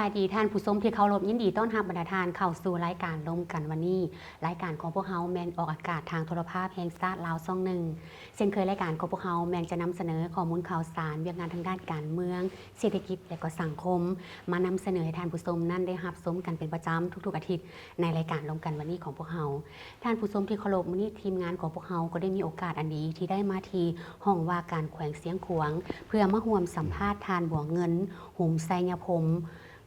ສະບາຍດີທ່ານຜູ້ຊົມທີ່ເຄົາລົບ, ຍິນດີຕ້ອນຮັບບັນດາທ່ານເຂົ້າສູ່ລາຍການລົມກັນວັນນີ້. ລາຍການຂອງພວກເຮົາແມ່ນອອກອາກາດທາງໂທລະພາບແຫ່ງຊາດລາວຊ່ອງໜຶ່ງ. ເຊັ່ນເຄີຍ, ລາຍການຂອງພວກເຮົາແມ່ນຈະນຳສະເໜີຂໍ້ມູນຂ່າວສານ, ວຽກງານທາງດ້ານການເມືອງ, ເສດຖະກິດ ແລະ ກໍສັງຄົມ ມານຳສະເໜີໃຫ້ທ່ານຜູ້ຊົມນັ້ນໄດ້ຮັບຊົມກັນເປັນປະຈຳທຸກໆອາທິດ ໃນລາຍການລົມກັນວັນນີ້ຂອງພວກເຮົາ. ທ່ານຜູ້ຊົມທີ່ເຄົາລົບ, ມື້ນີ້ທີມງານຂອງພວກເຮົາກໍໄດ້ມີໂອກາດອັນດີທີ່ໄດ້ມາທີ່ຫ້ອງວ່າການແຂວງຊຽງຂວາງ ເພື່ອມາຮ່ວມສຳພາດທ່ານ ບົວເງິນ ຫຸມໄຊຍະພົມ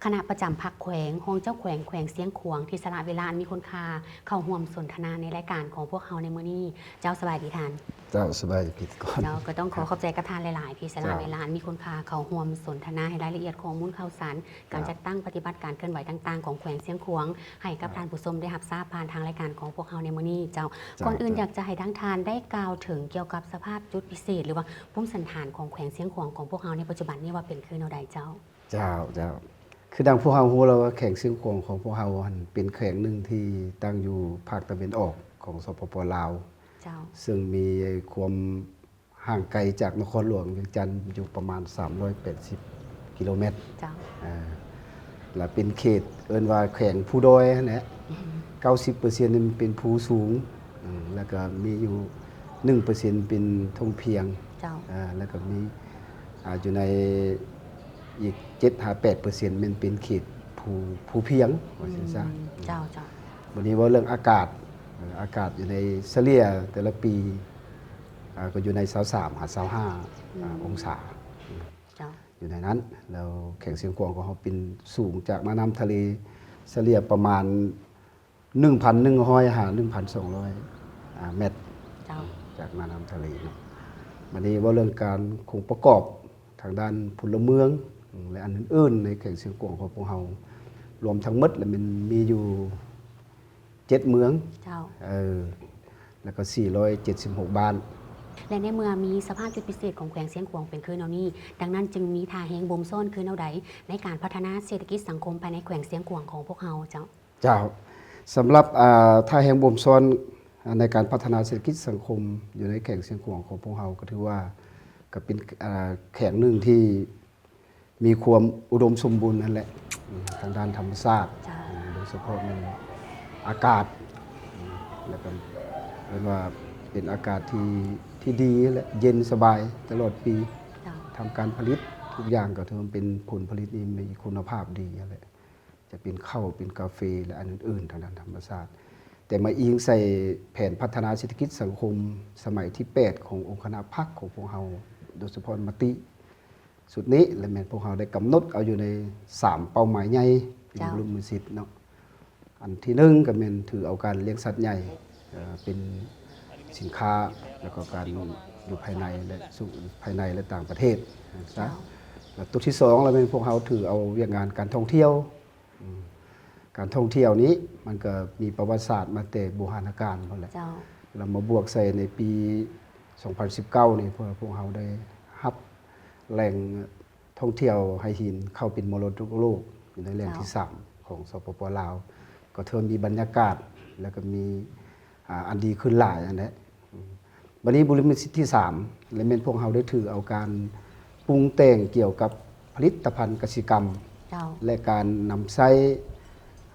ຄະນະປະຈຳພັກແຂວງ, ຮອງເຈົ້າແຂວງແຂວງຊຽງຂວາງ ທີ່ສະຫຼະເວລາອັນມີຄຸນຄ່າເຂົ້າຮ່ວມສົນທະນາໃນລາຍການຂອງພວກເຮົາໃນມື້ນີ້. ເຈົ້າ, ສະບາຍດີທ່ານ. ເຈົ້າ, ສະບາຍດີພິທີກອນ. ເຈົ້າ, ກໍຕ້ອງຂໍຂອບໃຈກັບທ່ານຫຼາຍໆ ທີ່ສະຫຼະເວລາອັນມີຄຸນຄ່າເຂົ້າຮ່ວມສົນທະນາໃຫ້ລາຍລະອຽດຂໍ້ມູນຂ່າວສານ ການຈັດຕັ້ງປະຕິບັດການເຄື່ອນໄຫວຕ່າງໆຂອງແຂວງຊຽງຂວາງ ໃຫ້ກັບທ່ານຜູ້ຊົມໄດ້ຮັບຊາບຜ່ານທາງລາຍການຂອງພວກເຮົາໃນມື້ນີ້. ເຈົ້າ, ກ່ອນອື່ນຢາກຈະໃຫ້ທາງທ່ານໄດ້ກ່າວເຖິງກ່ຽວກັບສະພາບຈຸດພິເສດ ຫຼືວ່າພູມສັນຖານຂອງແຂວງຊຽງຂວາງຂອງພວກເຮົາໃນປັດຈຸບັນນີ້ວ່າເປັນຄືແນວໃດເຈົ້າ? ເຈົ້າ, ເຈົ້າ. ຄືດັ່ງພວກເຮົາຮູ້ແລ້ວວ່າແຂວງຊຽງຂວາງຂອງພວກເຮົາຫັ້ນເປັນແຂວງໜຶ່ງທີ່ຕັ້ງຢູ່ພາກຕາເວັນອອກຂອງ ສປປ ລາວ. ເຈົ້າ. ເຊິ່ງມີຄວາມຫ່າງໄກຈາກນະຄອນຫຼວງວຽງຈັນຢູ່ປະມານສາມຮ້ອຍແປດສິບກິໂລແມັດ. ເຈົ້າ. ເອີ ລະເປັນເຂດເອີ້ນວ່າແຂວງພູດອຍຫັ້ນແຫຼະ. ອືມ. ເກົ້າສິບເປີເຊັນນີ້ມັນເປັນພູສູງ. ອືມ ແລ້ວກໍມີຢູ່ໜຶ່ງເປີເຊັນເປັນທົ່ງພຽງ. ເຈົ້າ. ເອີ ແລ້ວກໍມີ ອ່າ ຢູ່ໃນອີກເຈັດຫາແປດເປີເຊັນແມ່ນເປັນເຂດພູ ພູພຽງ ວ່າຊັ້ນຊະ. ອືມ ເຈົ້າ, ເຈົ້າ. ບັດນີ້ເວົ້າເລື່ອງອາກາດ, ເອີ ອາກາດຢູ່ໃນສະເລ່ຍແຕ່ລະປີ ອ່າ ກໍຢູ່ໃນຊາວສາມຫາຊາວຫ້າ ອືມ ອ່າ ອົງສາ. ເຈົ້າ. ຢູ່ໃນນັ້ນ ແລ້ວແຂວງຊຽງຂວາງຂອງເຮົາເປັນສູງຈາກໜ້ານ້ຳທະເລສະເລ່ຍປະມານ ໜຶ່ງພັນໜຶ່ງຮ້ອຍ ຫາ ໜຶ່ງພັນສອງຮ້ອຍ ອ່າ ແມັດ. ເຈົ້າ. ຈາກໜ້ານ້ຳທະເລເນາະ. ບັດນີ້ເວົ້າເລື່ອງການຄົງປະກອບທາງດ້ານພົນລະເມືອງ ແລະ ອັນອື່ນໆ ໃນແຂວງຊຽງຂວາງຂອງພວກເຮົາ ລວມທັງໝົດແລ້ວແມ່ນມີຢູ່ເຈັດເມືອງ. ເຈົ້າ. ເອີ ແລ້ວກໍສີ່ຮ້ອຍເຈັດສິບຫົກບ້ານ. ແລະ ໃນເມື່ອມີສະພາບຈຸດພິເສດຂອງແຂວງຊຽງຂວາງເປັນຄືແນວນີ້, ດັ່ງນັ້ນຈຶ່ງມີທ່າແຮງບົ່ມຊ້ອນຄືແນວໃດ ໃນການພັດທະນາເສດຖະກິດສັງຄົມພາຍໃນແຂວງຊຽງຂວາງຂອງພວກເຮົາເຈົ້າ? ເຈົ້າ, ສຳລັບ ອ່າ ທ່າແຮງບົ່ມຊ້ອນ ອ່າ ໃນການພັດທະນາເສດຖະກິດສັງຄົມຢູ່ໃນແຂວງຊຽງຂວາງຂອງພວກເຮົາ ກໍຖືວ່າກໍເປັນ ອ່າ ແຂວງໜຶ່ງທີ່ມີຄວາມອຸດົມສົມບູນຫັ້ນແຫຼະ ທາງດ້ານທຳມະຊາດ. ເຈົ້າ. ໂດຍສະເພາະແມ່ນອາກາດ ແລ້ວກໍເອີ້ນວ່າເປັນອາກາດທີ່ ທີ່ດີ ແລະ ເຢັນສະບາຍຕະຫຼອດປີ. ເຈົ້າ. ທຳການຜະລິດທຸກຢ່າງກໍຖືວ່າເປັນຜົນຜະລິດນີ້ມີຄຸນນະພາບດີຫັ້ນແຫຼະ. ຈະເປັນເຂົ້າ ເປັນກາເຟ ແລະ ອັນອື່ນໆ ທາງດ້ານທຳມະຊາດ. ແຕ່ມາອີງໃສ່ແຜນພັດທະນາເສດຖະກິດສັງຄົມສະໄໝທີແປດຂອງອົງຄະນະພັກຂອງພວກເຮົາ, ໂດຍສະເພາະມະຕິຊຸດນີ້ ແລະ ແມ່ນພວກເຮົາໄດ້ກຳນົດເອົາຢູ່ໃນສາມເປົ້າໝາຍໃຫຍ່ ເປັນ ເຈົ້າ ບຸລິມະສິດເນາະ. ອັນທີໜຶ່ງກໍແມ່ນຖືເອົາການລ້ຽງສັດໃຫຍ່ ເອີ ເປັນສິນຄ້າ ແລ້ວກໍການຢູ່ພາຍໃນ ແລະ ສູ່ພາຍໃນ ແລະ ຕ່າງປະເທດ. ເຈົ້າ. ແລ້ວຕົວທີສອງ ລະແມ່ນພວກເຮົາຖືເອົາວຽກງານການທ່ອງທ່ຽວ. ອືມ ການທ່ອງທ່ຽວນີ້ມັນກໍມີປະຫວັດສາດມາແຕ່ບູຮານະການພຸ້ນແຫຼະ. ເຈົ້າ. ລະມາບວກໃສ່ໃນປີສອງພັນສິບເກົ້ານີ້ ພວກ ພວກເຮົາໄດ້ຮັບແຫຼ່ງທ່ອງທ່ຽວໄຫຫີນເຂົ້າເປັນມໍລະດົກໂລກ ຢູ່ໃນແຫຼ່ງ ເຈົ້າ ທີສາມຂອງ ສປປ ລາວ ກໍຖືວ່າມີບັນຍາກາດ ແລ້ວກໍມີ ອ່າ ອັນດີຂຶ້ນຫຼາຍຫັ້ນແຫຼະ. ບັດນີ້ບຸລິມະສິດທີສາມ ແລະ ແມ່ນພວກເຮົາໄດ້ຖືເອົາການປຸງແຕ່ງກ່ຽວກັບຜະລິດຕະພັນກະສິກຳ ເຈົ້າ ແລະ ການນຳໃຊ້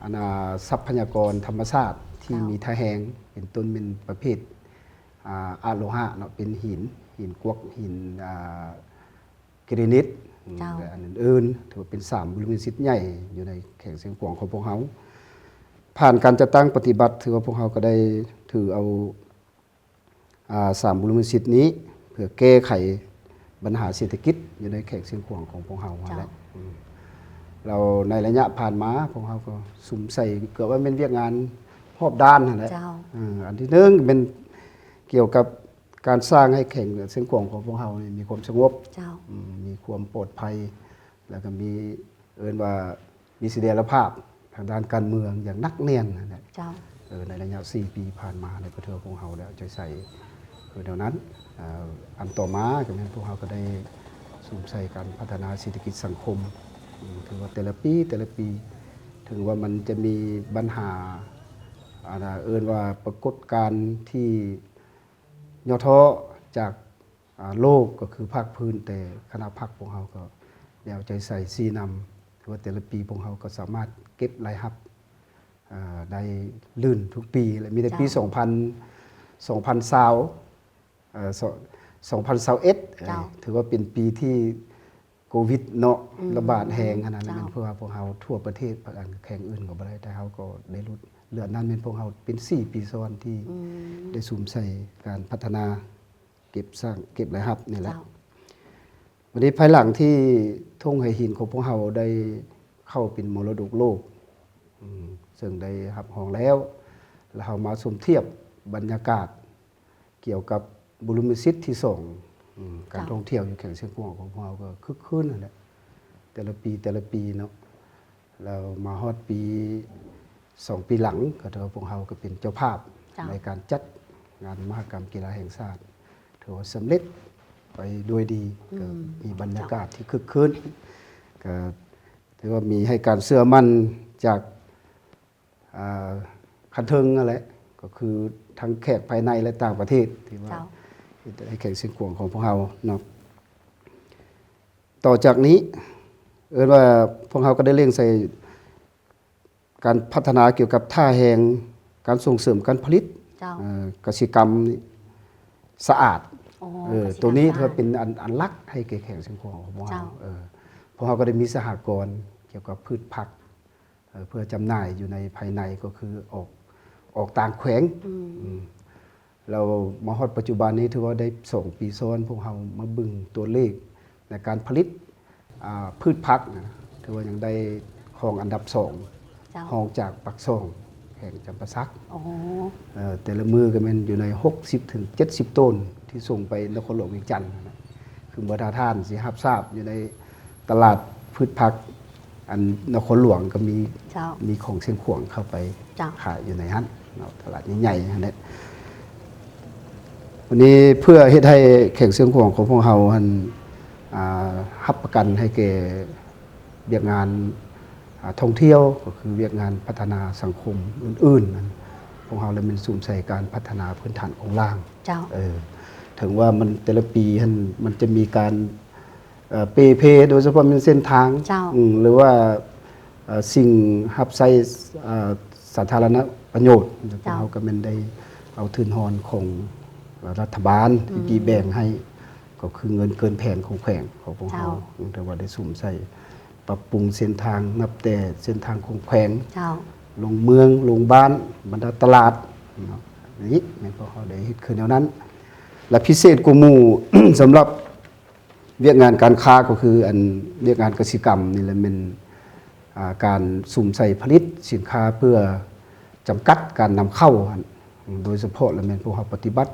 ອັນ ອ່າ ຊັບພະຍາກອນທຳມະຊາດທີ່ ເຈົ້າ ມີທ່າແຮງ ເປັນຕົ້ນແມ່ນປະເພດ ອ່າ ອະໂລຫະເນາະ ເປັນຫີນ ຫີນກວກ ຫີນ ອ່າ ກຣານິດ ເຈົ້າ ແລະ ອັນອື່ນໆ ຖືວ່າເປັນສາມບຸລິມະສິດໃຫຍ່ຢູ່ໃນແຂວງຊຽງຂວາງຂອງພວກເຮົາ. ຜ່ານການຈັດຕັ້ງປະຕິບັດ ຖືວ່າພວກເຮົາກໍໄດ້ຖືເອົາ ອ່າ ສາມບຸລິມະສິດນີ້ ເພື່ອແກ້ໄຂບັນຫາເສດຖະກິດຢູ່ໃນແຂວງຊຽງຂວາງຂອງພວກເຮົາຫັ້ນແຫຼະ. ເຈົ້າ. ອືມ ແລ້ວໃນໄລຍະຜ່ານມາ ພວກເຮົາກໍສຸມໃສ່ເກືອບວ່າແມ່ນວຽກງານຮອບດ້ານຫັ້ນແຫຼະ. ເຈົ້າ. ເອີ ອັນທີໜຶ່ງແມ່ນກ່ຽວກັບ ການສ້າງໃຫ້ແຂວງຊຽງຂວາງຂອງພວກເຮົານີ້ມີຄວາມສະຫງົບ ເຈົ້າ ອືມ ມີຄວາມປອດໄພ ແລ້ວກໍມີ ເອີ້ນວ່າມີສະຖຽນລະພາບທາງດ້ານການເມືອງຢ່າງໜັກແໜ້ນຫັ້ນແຫຼະ. ເຈົ້າ. ເອີ ໃນໄລຍະສີ່ປີຜ່ານມານີ້ ກໍຖືວ່າພວກເຮົາໄດ້ເອົາໃຈໃສ່ຄືແນວນັ້ນ. ເອີ ອັນຕໍ່ມາກໍແມ່ນພວກເຮົາກໍໄດ້ສຸມໃສ່ການພັດທະນາເສດຖະກິດສັງຄົມ ອືມ ຖືວ່າແຕ່ລະປີ ແຕ່ລະປີ ເຖິງວ່າມັນຈະມີບັນຫາ ອັນ ເອີ້ນວ່າປາກົດການທີ່ ຫຍໍ້ທໍ້ຈາກ ອ່າ ໂລກ ກໍຄືພາກພື້ນ, ແຕ່ຄະນະພັກພວກເຮົາກໍໄດ້ເອົາໃຈໃສ່ຊີ້ນຳ ວ່າແຕ່ລະປີພວກເຮົາກໍສາມາດເກັບລາຍຮັບ ເອີ ໄດ້ລື່ນທຸກປີ ແລະ ມີແຕ່ປີ ເຈົ້າ ສອງພັນ ສອງພັນຊາວ ເອີ ສ- ສອງພັນຊາວເອັດ ເຈົ້າ ຖືວ່າເປັນປີທີ່ໂຄວິດເນາະ ອືມ ລະບາດແຮງຫັ້ນນະ ເຈົ້າ ແມ່ນເພາະວ່າພວກເຮົາທົ່ວປະເທດ ແຂວງອື່ນກໍບໍ່ໄດ້ ແຕ່ເຮົາກໍໄດ້ຫຼຸດ ເຫຼືອນັ້ນແມ່ນພວກເຮົາເປັນສີ່ປີຊ້ອນທີ່ ອືມ ໄດ້ສຸມໃສ່ການພັດທະນາ ເກັບສ້າງ ເກັບລາຍຮັບນີ້ແຫຼະ ເຈົ້າ ບັດນີ້ພາຍຫຼັງທີ່ທົ່ງໄຫຫີນຂອງພວກເຮົາໄດ້ເຂົ້າເປັນມໍລະດົກໂລກ ອືມ ເຊິ່ງໄດ້ຮັບຮອງແລ້ວ ແລ້ວເຮົາມາຊົມທຽບບັນຍາກາດກ່ຽວກັບບຸລິມະສິດທີສອງ ອືມ ການ ເຈົ້າ ທ່ອງທ່ຽວຢູ່ແຂວງຊຽງຂວາງຂອງພວກເຮົາກໍຄຶກຄື້ນຫັ້ນແຫຼະ ແຕ່ລະປີ ແຕ່ລະປີເນາະ. ແລ້ວມາຮອດປີ ສອງປີຫຼັງ ກໍຖືວ່າພວກເຮົາກໍເປັນເຈົ້າພາບ ເຈົ້າ ໃນການຈັດງານມະຫະກຳກິລາແຫ່ງຊາດ ຖືວ່າສຳເລັດໄປດ້ວຍດີ ອືມ ກໍມີບັນຍາກາດທີ່ຄຶກຄື້ນ ກໍຖືວ່າມີໃຫ້ການເຊື່ອໝັ້ນຈາກ ອ່າ ຂັ້ນເທິງນັ້ນແຫຼະ ກໍຄືທັງແຂກພາຍໃນ ແລະ ຕ່າງປະເທດ ທີ່ວ່າ ເຈົ້າ ເຮັດໃຫ້ແຂວງຊຽງຂວາງຂອງພວກເຮົາເນາະ. ຕໍ່ຈາກນີ້ ເອີ້ນວ່າພວກເຮົາກໍໄດ້ເລັ່ງໃສ່ການພັດທະນາກ່ຽວກັບທ່າແຮງ ການສົ່ງເສີມການຜະລິດ ເຈົ້າ ເອີ ກະສິກຳນີ້ສະອາດ ອໍ ເອີ ກະສິກຳ ໂຕນີ້ ສະອາດ ຖືວ່າເປັນອັນ ອັນຫຼັກໃຫ້ແກ່ແຂວງຊຽງຂວາງຂອງພວກເຮົາ ເຈົ້າ ເອີ ພວກເຮົາກໍໄດ້ມີສະຫະກອນກ່ຽວກັບພືດຜັກ ເອີ ເພື່ອຈຳໜ່າຍຢູ່ໃນພາຍໃນ ກໍຄືອອກ ອອກຕ່າງແຂວງ ອືມ ອືມ ແລ້ວມາຮອດປັດຈຸບັນນີ້ ຖືວ່າໄດ້ສອງປີຊ້ອນ ພວກເຮົາມາເບິ່ງຕົວເລກໃນການຜະລິດ ອ່າ ພືດຜັກນະ ຖືວ່າຍັງໄດ້ຄອງອັນດັບສອງ ເຈົ້າ ຮອງຈາກປາກຊ່ອງ ແຂວງຈຳປາສັກ ອໍ ເອີ ແຕ່ລະມື້ກໍແມ່ນຢູ່ໃນຫົກສິບເຖິງເຈັດສິບໂຕນ ທີ່ສົ່ງໄປນະຄອນຫຼວງວຽງຈັນນະ ຄືເມື່ອຖ້າທ່ານຊິຮັບຊາບ ຢູ່ໃນຕະຫຼາດພືດຜັກ ອັນນະຄອນຫຼວງກໍມີ ເຈົ້າ ມີຂອງຊຽງຂວາງເຂົ້າໄປ ເຈົ້າ ຂາຍຢູ່ໃນຫັ້ນເນາະ ຕະຫຼາດໃຫຍ່ໆຫັ້ນແຫຼະ. ວັນນີ້ເພື່ອເຮັດໃຫ້ແຂວງຊຽງຂວາງຂອງພວກເຮົາຫັ້ນ ອ່າ ຮັບປະກັນໃຫ້ແກ່ວຽກງານ ອ່າ ທ່ອງທ່ຽວ ກໍຄືວຽກງານພັດທະນາສັງຄົມອື່ນໆນັ້ນ ພວກເຮົາລະແມ່ນສຸມໃສ່ການພັດທະນາພື້ນຖານໂຄງລ່າງ ເຈົ້າ ເອີ ເຖິງວ່າມັນແຕ່ລະປີຫັ້ນ ມັນຈະມີການ ເອີ ເປ່ເພ ໂດຍສະເພາະແມ່ນເສັ້ນທາງ ເຈົ້າ ອືມ ຫຼືວ່າ ເອີ ສິ່ງຮັບໃຊ້ ເອີ ສາທາລະນະປະໂຫຍດ ເຈົ້າ ເຮົາກໍແມ່ນໄດ້ເອົາທຶນຮອນຂອງລັດຖະບານ ອືມ ທີ່ແບ່ງໃຫ້ ກໍຄືເງິນເກີນແຜນຂອງແຂວງຂອງພວກເຮົາ ເຈົ້າ ຖືວ່າໄດ້ສຸມໃສ່ປັບປຸງເສັ້ນທາງ ນັບແຕ່ເສັ້ນທາງຂອງແຂວງ ເຈົ້າ ລົງເມືອງ ລົງບ້ານ ບັນດາຕະຫຼາດເນາະ ນີ້ແມ່ນພວກເຮົາໄດ້ເຮັດຄືແນວນັ້ນ ແລະ ພິເສດກວ່າໝູ່ ສຳລັບ ວຽກງານການຄ້າກໍຄືອັນວຽກງານກະສິກຳນີ້ແຫຼະ ແມ່ນ ອ່າ ການສຸມໃສ່ຜະລິດສິນຄ້າເພື່ອຈຳກັດການນຳເຂົ້າຫັ້ນ ໂດຍສະເພາະລະແມ່ນພວກເຮົາປະຕິບັດ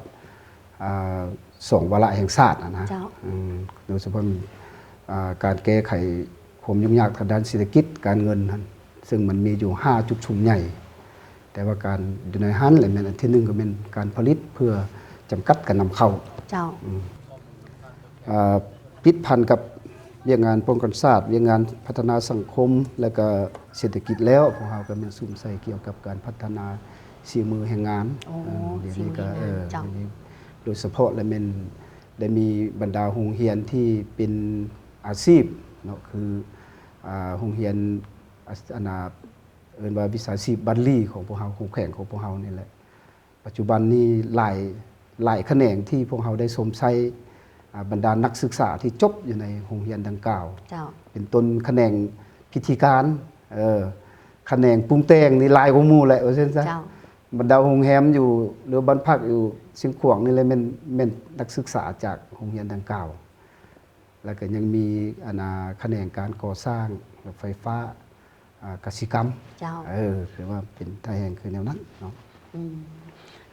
ອ່າ ສອງວາລະແຫ່ງຊາດຫັ້ນນະ ເຈົ້າ ອືມ ໂດຍສະເພາະ ອ່າ ການແກ້ໄຂຄວາມຫຍຸ້ງຍາກທາງດ້ານເສດຖະກິດການເງິນຫັ້ນ ເຊິ່ງມັນມີຢູ່ຫ້າຈຸດຊຸມໃຫຍ່ ແຕ່ວ່າການຢູ່ໃນຫັ້ນແຫຼະ ແມ່ນອັນທີໜຶ່ງກໍແມ່ນການຜະລິດເພື່ອຈຳກັດການນຳເຂົ້າ ເຈົ້າ ອືມ ອ່າ ຕິດພັນກັບວຽກງານປ້ອງກັນຊາດ, ວຽກງານພັດທະນາສັງຄົມ ແລະກະເສດຖະກິດແລ້ວ, ພວກເຮົາກໍແມ່ນສຸມໃສ່ກ່ຽວກັບການພັດທະນາສີມືແຮງງານ. ໂອ້ ເອີ ດຽວນີ້ກໍ ສີມືແຮງງານ ເອີ ເຈົ້າ ດຽວນີ້ໂດຍສະເພາະລະແມ່ນໄດ້ມີບັນດາໂຮງຮຽນທີ່ເປັນອາຊີບເນາະ ຄື ອ່າ ໂຮງຮຽນ ອາ ອັນນ່າ ເອີ້ນວ່າວິຊາຊີບບັນລີຂອງພວກເຮົາ ຂອງແຂວງຂອງພວກເຮົານີ້ແຫຼະ. ປັດຈຸບັນນີ້ຫຼາຍ ຫຼາຍຂະແໜງທີ່ພວກເຮົາໄດ້ຊົມໃຊ້ ອາ ບັນດານັກສຶກສາທີ່ຈົບຢູ່ໃນໂຮງຮຽນດັ່ງກ່າວ ເຈົ້າ ເປັນຕົ້ນຂະແໜງພິທີການ ເອີ ຂະແໜງປຸງແຕ່ງນີ້ຫຼາຍກວ່າໝູ່ແຫຼະ ວ່າຊັ້ນຊະ. ເຈົ້າ ບັນດາໂຮງແຮມຢູ່ ຫຼືບ້ານພັກຢູ່ຊຽງຂວາງນີ້ແຫຼະ ແມ່ນ ແມ່ນນັກສຶກສາຈາກໂຮງຮຽນດັ່ງກ່າວ. ແລ້ວກໍຍັງມີ ອັນນ່າ ຂະແໜງການກໍ່ສ້າງ ລົດໄຟຟ້າ ອາ ກະສິກຳ ເຈົ້າ ເອີ ຖືວ່າເປັນທ່າແຮງຄືແນວນັ້ນເນາະ. ອືມ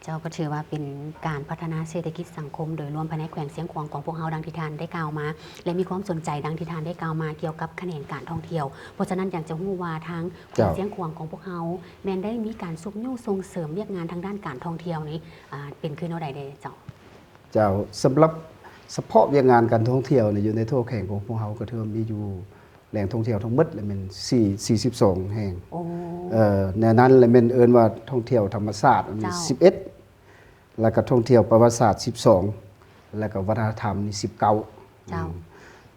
ເຈົ້າ ກໍຖືວ່າເປັນການພັດທະນາເສດຖະກິດສັງຄົມໂດຍລວມພາຍໃນແຂວງຊຽງຂວາງຂອງພວກເຮົາ ດັ່ງທີ່ທ່ານໄດ້ກ່າວມາ ແລະ ມີຄວາມສົນໃຈດັ່ງທີ່ທ່ານໄດ້ກ່າວມາກ່ຽວກັບຂະແໜງການທ່ອງທ່ຽວ. ເພາະສະນັ້ນ ຢາກຈະຮູ້ວ່າທາງແຂວງ ເຈົ້າ ຊຽງຂວາງຂອງພວກເຮົາ ແມ່ນໄດ້ມີການຊຸກຍູ້ສົ່ງເສີມວຽກງານທາງດ້ານການທ່ອງທ່ຽວນີ້ ອາ ເປັນຄືແນວໃດແດ່ເຈົ້າ? ເຈົ້າ ສຳລັບສະເພາະວຽກງານການທ່ອງທ່ຽວນີ້ ຢູ່ໃນທົ່ວແຂວງຂອງພວກເຮົາກໍຖືວ່າມີຢູ່ແຫຼ່ງທ່ອງທ່ຽວທັງໝົດລະແມ່ນສີ່ ສີ່ສິບສອງແຫ່ງ. ໂອ້ ເອີ ໃນນັ້ນລະແມ່ນເອີ້ນວ່າທ່ອງທ່ຽວທຳມະຊາດມີ ເຈົ້າ ສິບເອັດ ແລ້ວກໍທ່ອງທ່ຽວປະຫວັດສາດສິບສອງ ແລ້ວກໍວັດທະນະທຳນີ້ສິບເກົ້າ. ເຈົ້າ ອືມ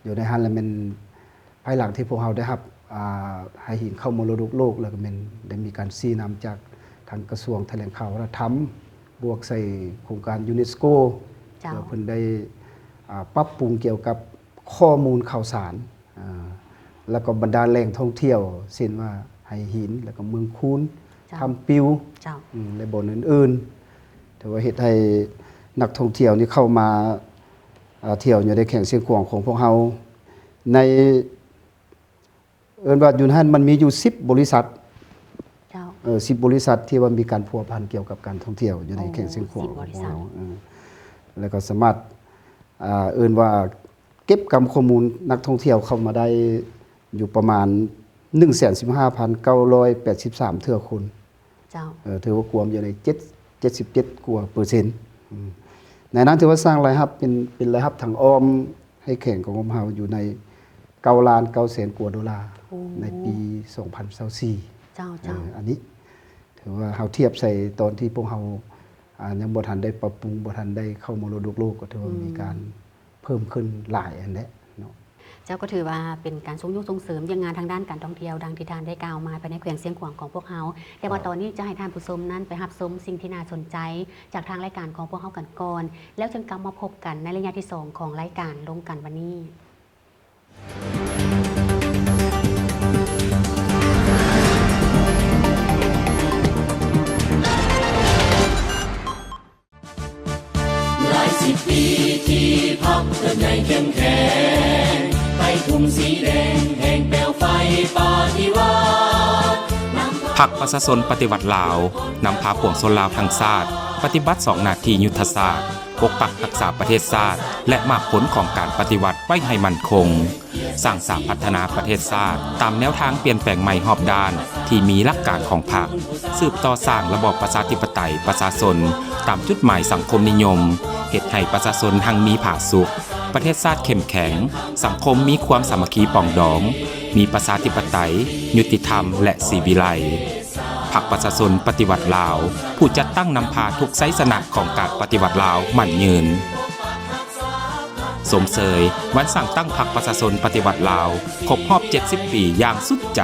ຢູ່ໃນຫັ້ນລະແມ່ນ ພາຍຫຼັງທີ່ພວກເຮົາໄດ້ຮັບ ອ່າ ໃຫ້ຫີນເຂົ້າມໍລະດົກໂລກ ແລ້ວກໍແມ່ນໄດ້ມີການຊີ້ນຳຈາກທາງກະຊວງຖະແຫຼງຂ່າວວັດທະນະທຳ ບວກໃສ່ໂຄງການຢູເນສໂກ ເຈົ້າ ເພື່ອເພິ່ນໄດ້ ອ່າ ປັບປຸງກ່ຽວກັບຂໍ້ມູນຂ່າວສານ ອ່າ ແລ້ວກໍບັນດາແຫຼ່ງທ່ອງທ່ຽວ ເຊັ່ນວ່າໄຫຫີນ ແລ້ວກໍເມືອງຄູນ ເຈົ້າ ຖ້ຳປິວ ເຈົ້າ ອືມ ແລະ ບ່ອນອື່ນໆ ຖືວ່າເຮັດໃຫ້ນັກທ່ອງທ່ຽວນີ້ເຂົ້າມາ ອ່າ ທ່ຽວຢູ່ໃນແຂວງຊຽງຂວາງຂອງພວກເຮົາ ໃນ ເອີ້ນວ່າຢູ່ຫັ້ນມັນມີຢູ່ສິບບໍລິສັດ ເຈົ້າ ເອີ ສິບບໍລິສັດທີ່ວ່າມີການພົວພັນກ່ຽວກັບການທ່ອງທ່ຽວຢູ່ໃນ ໂອ້ ແຂວງຊຽງຂວາງ ສິບບໍລິສັດ ຂອງພວກເຮົາ ເອີ ແລ້ວກໍສາມາດ ອ່າ ເອີ້ນວ່າເກັບກຳຂໍ້ມູນນັກທ່ອງທ່ຽວເຂົ້າມາໄດ້ຢູ່ປະມານ ໜຶ່ງແສນສິບຫ້າພັນເກົ້າຮ້ອຍແປດສິບສາມ ເທື່ອຄົນ ເຈົ້າ ເອີ ຖືວ່າກວມຢູ່ໃນເຈັດ ເຈັດສິບເຈັດກວ່າເປີເຊັນ ອືມ ໃນນັ້ນຖືວ່າສ້າງລາຍຮັບເປັນ ເປັນລາຍຮັບທາງອ້ອມໃຫ້ແຂວງຂອງພວກເຮົາຢູ່ໃນເກົ້າລ້ານເກົ້າແສນກວ່າໂດລາ ໂອ້ ໃນປີສອງພັນຊາວສີ່ ເຈົ້າ ເຈົ້າ ເອີ ອັນນີ້ຖືວ່າເຮົາທຽບໃສ່ຕອນທີ່ພວກເຮົາ ອ່າ ຍັງບໍ່ທັນໄດ້ປັບປຸງ ບໍ່ທັນໄດ້ເຂົ້າມໍລະດົກໂລກ ກໍຖືວ່າ ອືມ ມີການເພີ່ມຂຶ້ນຫຼາຍຫັ້ນແຫຼະເນາະ. ເຈົ້າ ກໍຖືວ່າເປັນການຊຸກຍູ້ສົ່ງເສີມວຽກງານທາງດ້ານການທ່ອງທ່ຽວ ດັ່ງທີ່ທ່ານໄດ້ກ່າວມາ ພາຍໃນແຂວງຊຽງຂວາງຂອງພວກເຮົາ. ແຕ່ວ່າ ເຈົ້າ ຕອນນີ້ຈະໃຫ້ທ່ານຜູ້ຊົມນັ້ນໄປຮັບຊົມສິ່ງທີ່ໜ້າສົນໃຈຈາກທາງລາຍການຂອງພວກເຮົາກັນກ່ອນ ແລ້ວຈຶ່ງກັບມາພົບກັນໃນໄລຍະທີສອງຂອງລາຍການລົມກັນວັນນີ້. ຫຼາຍສິບປີທີ່ພັກເຕີບໃຫຍ່ເຂັ້ມແຂງ ໄປທຸ່ມສີແດງແຫ່ງແປວໄຟປະຕິວັດ. ພັກປະຊາຊົນປະຕິວັດລາວ ນຳພາປວງຊົນລາວທັງຊາດ ປະຕິບັດສອງໜ້າທີ່ຍຸດທະສາດ, ປົກປັກຮັກສາປະເທດຊາດ ແລະ ໝາກຜົນຂອງການປະຕິວັດໄວ້ໃຫ້ໝັ້ນຄົງ. ສ້າງສາພັດທະນາປະເທດຊາດຕາມແນວທາງປ່ຽນແປງໃໝ່ຮອບດ້ານທີ່ມີຫຼັກການຂອງພັກ, ສືບຕໍ່ສ້າງລະບອບປະຊາທິປະໄຕປະຊາຊົນຕາມຈຸດໝາຍສັງຄົມນິຍົມ, ເຮັດໃຫ້ປະຊາຊົນຮັ່ງມີຜາສຸກ, ປະເທດຊາດເຂັ້ມແຂງ, ສັງຄົມມີຄວາມສາມັກຄີປອງດອງ, ມີປະຊາທິປະໄຕ, ຍຸຕິທຳ ແລະ ສີວິໄລ. ພັກປະຊາຊົນປະຕິວັດລາວ ຜູ້ຈັດຕັ້ງນຳພາທຸກໄຊຊະນະຂອງການປະຕິວັດລາວໝັ້ນຍືນ. ຊົມເຊີຍວັນສ້າງຕັ້ງພັກປະຊາຊົນປະຕິວັດລາວ ຄົບຮອບເຈັດສິບປີຢ່າງສຸດໃຈ.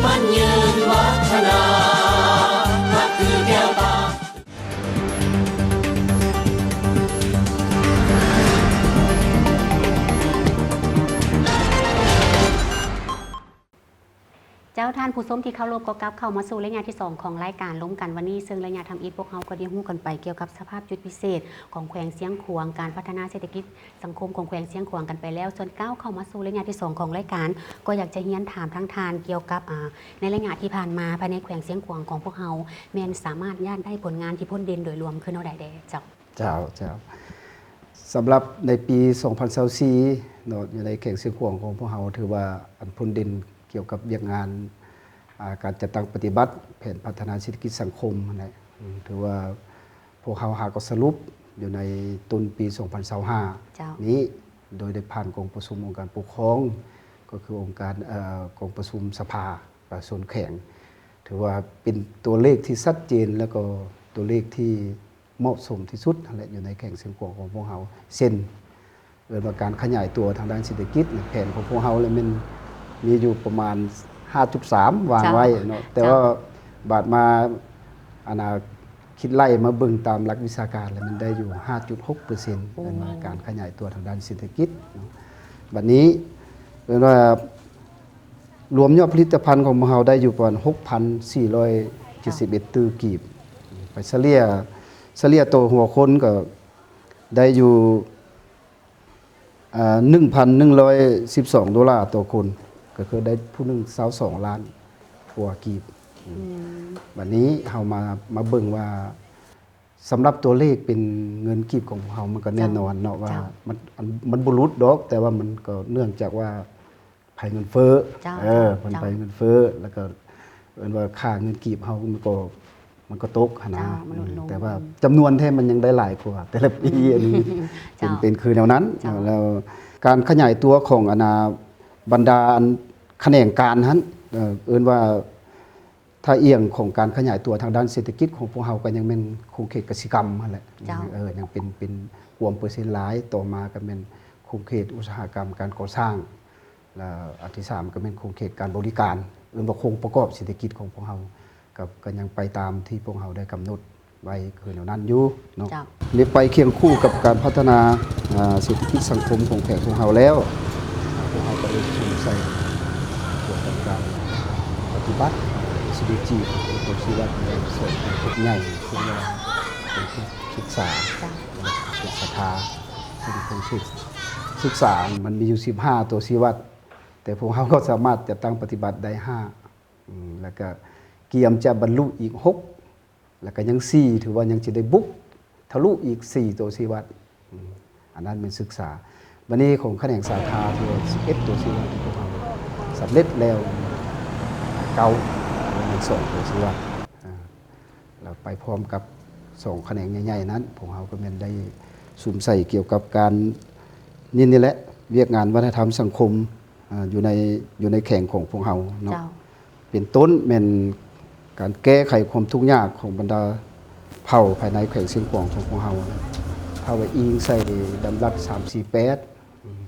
ໝັ້ນຍືນວັດທະນາ ພັກຄືແກ້ວຕາ. ເຈົ້າ ທ່ານຜູ້ຊົມທີ່ເຄົາລົບ, ກໍກັບເຂົ້າມາສູ່ໄລຍະທີສອງຂອງລາຍການລົມກັນວັນນີ້, ເຊິ່ງໄລຍະທຳອິດພວກເຮົາກໍໄດ້ຮູ້ກັນໄປກ່ຽວກັບສະພາບຈຸດພິເສດຂອງແຂວງຊຽງຂວາງ, ການພັດທະນາເສດຖະກິດສັງຄົມຂອງແຂວງຊຽງຂວາງກັນໄປແລ້ວ. ສ່ວນກ້າວເຂົ້າມາສູ່ໄລຍະທີສອງຂອງລາຍການ, ກໍຢາກຈະຮຽນຖາມທາງທ່ານກ່ຽວກັບ ອາ ໃນໄລຍະທີ່ຜ່ານມາ ພາຍໃນແຂວງຊຽງຂວາງຂອງພວກເຮົາ ແມ່ນສາມາດຍາດໄດ້ຜົນງານທີ່ພົ້ນເດັ່ນໂດຍລວມຄືແນວໃດແດ່ເຈົ້າ? ເຈົ້າ ເຈົ້າ. ສຳລັບໃນປີສອງພັນຊາວສີ່ເນາະ ຢູ່ໃນແຂວງຊຽງຂວາງຂອງພວກເຮົາ ຖືວ່າອັນພົ້ນເດັ່ນກ່ຽວກັບວຽກງານ ອາ ການຈັດຕັ້ງປະຕິບັດແຜນພັດທະນາເສດຖະກິດສັງຄົມຫັ້ນແຫຼະ ອືມ ຖືວ່າພວກເຮົາຫາກໍສະຫຼຸບຢູ່ໃນຕົ້ນປີສອງພັນຊາວຫ້າ ເຈົ້າ ນີ້ ໂດຍໄດ້ຜ່ານກອງປະຊຸມອົງການປົກຄອງ ກໍຄືອົງການ ເອີ ກອງປະຊຸມສະພາປະຊາຊົນແຂວງ ຖືວ່າເປັນຕົວເລກທີ່ຊັດເຈນ ແລ້ວກໍຕົວເລກທີ່ ເໝາະສົມທີ່ສຸດຫັ້ນແຫຼະ ຢູ່ໃນແຂວງຊຽງຂວາງຂອງພວກເຮົາ ເຊັ່ນ ເອີ້ນວ່າການຂະຫຍາຍຕົວທາງດ້ານເສດຖະກິດ ແຜນຂອງພວກເຮົາລະແມ່ນມີຢູ່ປະມານຫ້າຈຸດສາມ ວາງໄວ້ເນາະ ເຈົ້າ ແຕ່ວ່າບາດມາ ອັນນ່າ ຄິດໄລ່ມາເບິ່ງຕາມຫຼັກວິຊາການລະແມ່ນໄດ້ຢູ່ຫ້າຈຸດຫົກເປີເຊັນ ໂອ້ ເອີ້ນວ່າການຂະຫຍາຍຕົວທາງດ້ານເສດຖະກິດເນາະ ບັດນີ້ ເອີ້ນວ່າ ລວມຍອດຜະລິດຕະພັນຂອງພວກເຮົາໄດ້ຢູ່ປະມານຫົກພັນສີ່ຮ້ອຍເຈັດສິບເອັດຕື້ກີບ ໄປສະເລ່ຍ ສະເລ່ຍຕໍ່ຫົວຄົນກໍໄດ້ຢູ່ ອາ ໜຶ່ງພັນໜຶ່ງຮ້ອຍສິບສອງໂດລາຕໍ່ຄົນ ກໍຄືໄດ້ຜູ້ໜຶ່ງຊາວສອງລ້ານກວ່າກີບ. ອືມ ບັດນີ້ເຮົາມາ ມາເບິ່ງວ່າ ສຳລັບຕົວເລກເປັນເງິນກີບຂອງພວກເຮົາ ມັນກໍແນ່ນອນເນາະວ່າ ເຈົ້າ ມັນ ອັນ ມັນບໍ່ຫຼຸດດອກ ແຕ່ວ່າມັນກໍເນື່ອງຈາກວ່າໄພເງິນເຟີ້ ເຈົ້າ ເອີ ເຈົ້າ ມັນໄພເງິນເຟີ້ ແລ້ວກໍເອີ້ນວ່າຄ່າເງິນກີບເຮົາມັນກໍ ມັນກໍຕົກຫັ້ນນະ ເຈົ້າ ມັນຫຼຸດລົງ ແຕ່ວ່າຈຳນວນແທ້ມັນຍັງໄດ້ຫຼາຍກວ່າແຕ່ລະປີ ອືມ ອັນນີ້ເປັນ ເຈົ້າ ເປັນຄືແນວນັ້ນ ເຈົ້າ ແລ້ວການຂະຫຍາຍຕົວຂອງ ອັນນ່າ ບັນດາ ອັນ ຂະແໜງການຫັ້ນ ເອີ້ນວ່າ ທ່າອ່ຽງຂອງການຂະຫຍາຍຕົວທາງດ້ານເສດຖະກິດຂອງພວກເຮົາກໍຍັງແມ່ນຂົງເຂດກະສິກຳຫັ້ນແຫຼະ ເຈົ້າ ເອີ ຍັງເປັນ ເປັນກວມເປີເຊັນຫຼາຍ ຕໍ່ມາກໍແມ່ນຂົງເຂດອຸດສາຫະກຳການກໍ່ສ້າງ ແລະ ອັນທີສາມກໍແມ່ນຂົງເຂດການບໍລິການ ເອີ້ນວ່າໂຄງປະກອບເສດຖະກິດຂອງພວກເຮົາ ກໍ ກໍຍັງໄປຕາມທີ່ພວກເຮົາໄດ້ກຳນົດໄວ້ຄືແນວນັ້ນຢູ່ເນາະ. ເຈົ້າ. ໄດ້ໄປຄຽງຄູ່ກັບການພັດທະນາ ອາ ເສດຖະກິດສັງຄົມຂອງແຂວງຂອງເຮົາແລ້ວ ພວກເຮົາກໍໄດ້ສຸມໃສ່ກ່ຽວກັບການປະຕິບັດ ເອສດີຈີ ຕົວຊີ້ວັດໃນສອງໂຄງການໃຫຍ່ ເຊັ່ນວ່າໂຄງການສຶກສາ ເຈົ້າ. ແລະ ໂຄງການສາທາ ເຊິ່ງໂຄງການສຶກສາມັນມີຢູ່ສິບຫ້າຕົວຊີ້ວັດ ແຕ່ພວກເຮົາກໍສາມາດຈັດຕັ້ງປະຕິບັດໄດ້ຫ້າ ອືມ ແລ້ວກໍກຽມຈະບັນລຸອີກຫົກ ແລ້ວກໍຍັງສີ່ ຖືວ່າຍັງຈະໄດ້ບຸກທະລຸອີກສີ່ຕົວຊີ້ວັດ ອືມ ອັນນັ້ນແມ່ນສຶກສາ. ບັດນີ້ຂອງຂະແໜງສາທາ ຖືວ່າສິບເອັດຕົວຊີ້ວັດທີ່ພວກເຮົາສຳເລັດແລ້ວ ເກົ້າ ແລະ ຍັງສອງຕົວຊີ້ວັດ ອາ ແລ້ວໄປພ້ອມກັບສອງຂະແໜງໃຫຍ່ໆນັ້ນ ພວກເຮົາກໍແມ່ນໄດ້ສຸມໃສ່ກ່ຽວກັບການ ນີ້ ນີ້ແຫຼະ ວຽກງານວັດທະນະທຳສັງຄົມ ອາ ຢູ່ໃນ ຢູ່ໃນແຂວງຂອງພວກເຮົາເນາະ. ເຈົ້າ. ເປັນຕົ້ນແມ່ນການແກ້ໄຂຄວາມທຸກຍາກຂອງບັນດາເຜົ່າພາຍໃນແຂວງຊຽງຂວາງຂອງພວກເຮົາ ຖ້າວ່າອີງໃສ່ດຳລັດສາມສີ່ແປດ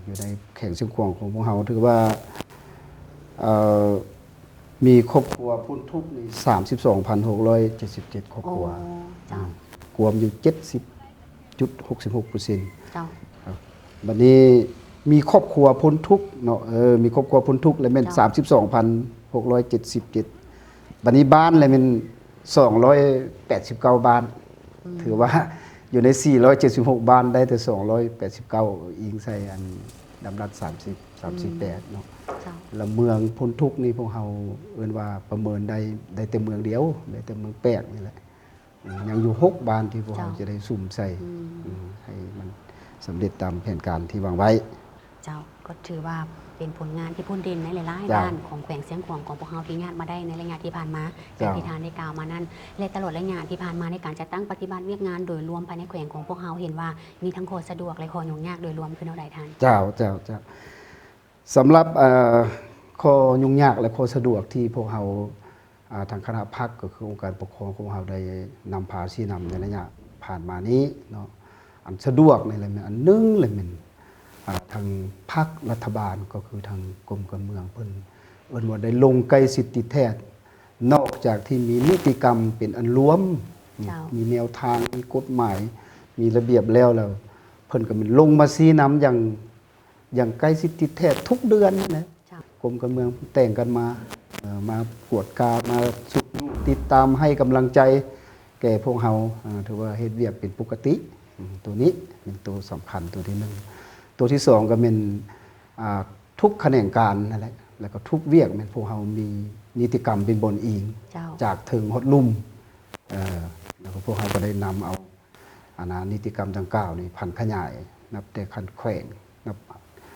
ຢູ່ໃນແຂວງຊຽງຂວາງຂອງພວກເຮົາ ຖືວ່າ ເອີ ມີຄອບຄົວພົ້ນທຸກນີ້ ສາມສິບສອງພັນຫົກຮ້ອຍເຈັດສິບເຈັດຄອບຄົວ. ໂອ້ ເຈົ້າ. ອືມ ກວມຢູ່ເຈັດສິບຈຸດຫົກສິບຫົກເປີເຊັນ. ເຈົ້າ. ບັດນີ້ມີຄອບຄົວພົ້ນທຸກເນາະ ເອີ ມີຄອບຄົວພົ້ນທຸກລະແມ່ນ ເຈົ້າ ສາມສິບສອງພັນຫົກຮ້ອຍເຈັດສິບເຈັດ. ບັດນີ້ບ້ານລະແມ່ນສອງຮ້ອຍແປດສິບເກົ້າບ້ານ. ອືມ ຖືວ່າຢູ່ໃນສີ່ຮ້ອຍເຈັດສິບຫົກບ້ານ ໄດ້ແຕ່ສອງຮ້ອຍແປດສິບເກົ້າ ອີງໃສ່ອັນດຳລັດສາມສິບ ສາມສີ່ແປດເນາະ. ເຈົ້າ. ລະເມືອງພົ້ນທຸກນີ້ພວກເຮົາເອີ້ນວ່າປະເມີນໄດ້ ໄດ້ແຕ່ເມືອງດຽວ ໄດ້ແຕ່ເມືອງແປກນີ້ແຫຼະ. ອືມ ຍັງຢູ່ຫົກບ້ານທີ່ພວກເຮົາ ເຈົ້າ ຈະໄດ້ສຸມໃສ່ ອືມ ອືມ ໃຫ້ມັນສຳເລັດຕາມແຜນການທີ່ວາງໄວ້. ເຈົ້າ ກໍຖືວ່າເປັນຜົນງານທີ່ພົ້ນເດັ່ນໃນຫຼາຍໆ ເຈົ້າ ດ້ານຂອງແຂວງຊຽງຂວາງຂອງພວກເຮົາທີ່ຍາດມາໄດ້ໃນໄລຍະທີ່ຜ່ານມາ ເຈົ້າ ຢ່າງທີ່ທ່ານໄດ້ກ່າວມານັ້ນ ແລະ ຕະຫຼອດໄລຍະທີ່ຜ່ານມາໃນການຈັດຕັ້ງປະຕິບັດວຽກງານໂດຍລວມພາຍໃນແຂວງຂອງພວກເຮົາ ເຫັນວ່າມີທັງຂໍ້ສະດວກ ແລະ ຂໍ້ຫຍຸ້ງຍາກໂດຍລວມຄືແນວໃດທ່ານ? ເຈົ້າ ເຈົ້າ ເຈົ້າ. ສຳລັບ ເອີ ຂໍ້ຫຍຸ້ງຍາກ ແລະ ຂໍ້ສະດວກທີ່ພວກເຮົາ ອາ ທາງຄະນະພັກ ກໍຄືອົງການປົກຄອງຂອງເຮົາໄດ້ນຳພາຊີ້ນຳໃນໄລຍະຜ່ານມານີ້ເນາະ ອັນສະດວກນີ້ແຫຼະແມ່ນອັນໜຶ່ງ ແລະ ແມ່ນ ອາ ທາງພັກລັດຖະບານ ກໍຄືທາງກົມການເມືອງເພິ່ນເອີ້ນວ່າໄດ້ລົງໃກ້ຊິດຕິດແທດ ນອກຈາກທີ່ມີນິຕິກຳເປັນອັນລວມ ເຈົ້າ ມີແນວທາງ ມີກົດໝາຍ ມີລະບຽບແລ້ວ ແລ້ວເພິ່ນກໍແມ່ນລົງມາຊີ້ນຳຢ່າງ ຢ່າງໃກ້ຊິດຕິດແທດທຸກເດືອນຫັ້ນແຫຼະ. ເຈົ້າ. ກົມການເມືອງແຕ່ງກັນມາ ເອີ ມາກວດກາ ມາຊຸກຍູ້ຕິດຕາມ ໃຫ້ກຳລັງໃຈແກ່ພວກເຮົາ ເອີ ຖືວ່າເຮັດວຽກເປັນປົກກະຕິ. ອືມ ໂຕນີ້ເປັນໂຕສຳຄັນໂຕທີໜຶ່ງ. ໂຕທີສອງກໍແມ່ນ ອ່າ ທຸກຂະແໜງການນັ້ນແຫຼະ ແລ້ວກໍທຸກວຽກແມ່ນພວກເຮົາມີນິຕິກຳເປັນບ່ອນອີງ ເຈົ້າ ຈາກເທິງຮອດລຸ່ມ ເອີ ແລ້ວກໍພວກເຮົາກໍໄດ້ນຳເອົາ ອັນນາ ນິຕິກຳດັ່ງກ່າວນີ້ຜັນຂະຫຍາຍ ນັບແຕ່ຂັ້ນແຂວງ ນັບ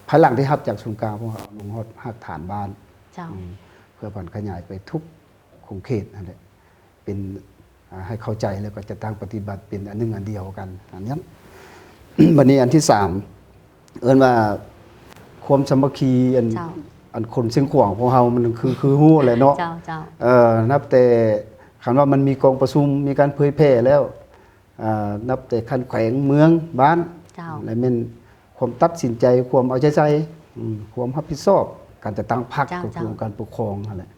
ພາຍຫຼັງທີ່ຮັບຈາກສູນກາງ ພວກເຮົາລົງຮອດຮາກຖານບ້ານ. ເຈົ້າ. ອືມ ເພື່ອຜັນຂະຫຍາຍໄປທຸກຂົງເຂດຫັ້ນແຫຼະ ເປັນ ອາ ໃຫ້ເຂົ້າໃຈ ແລ້ວກໍຈັດຕັ້ງປະຕິບັດເປັນອັນໜຶ່ງອັນດຽວກັນ ອັນນັ້ນ. ບັດນີ້ອັນທີສາມ ເອີ້ນວ່າຄວາມສາມັກຄີ ອັນ ເຈົ້າ ອັນຄົນຊຽງຂວາງຂອງເຮົາ ມັນຄື ຄືຮູ້ແຫຼະເນາະ. ເຈົ້າ ເຈົ້າ. ເອີ ນັບແຕ່ ຄັນວ່າມັນມີກອງປະຊຸມ ມີການເຜີຍແຜ່ແລ້ວ ອ່າ ນັບແຕ່ຂັ້ນແຂວງ ເມືອງ ບ້ານ ເຈົ້າ ແລະ ແມ່ນຄວາມຕັດສິນໃຈ ຄວາມເອົາໃຈໃສ່ ອືມ ຄວາມຮັບຜິດຊອບ ການຈັດຕັ້ງພັກ ເຈົ້າ ກໍຄື ເຈົ້າ ອົງການປົກຄອງຫັ້ນແຫຼະ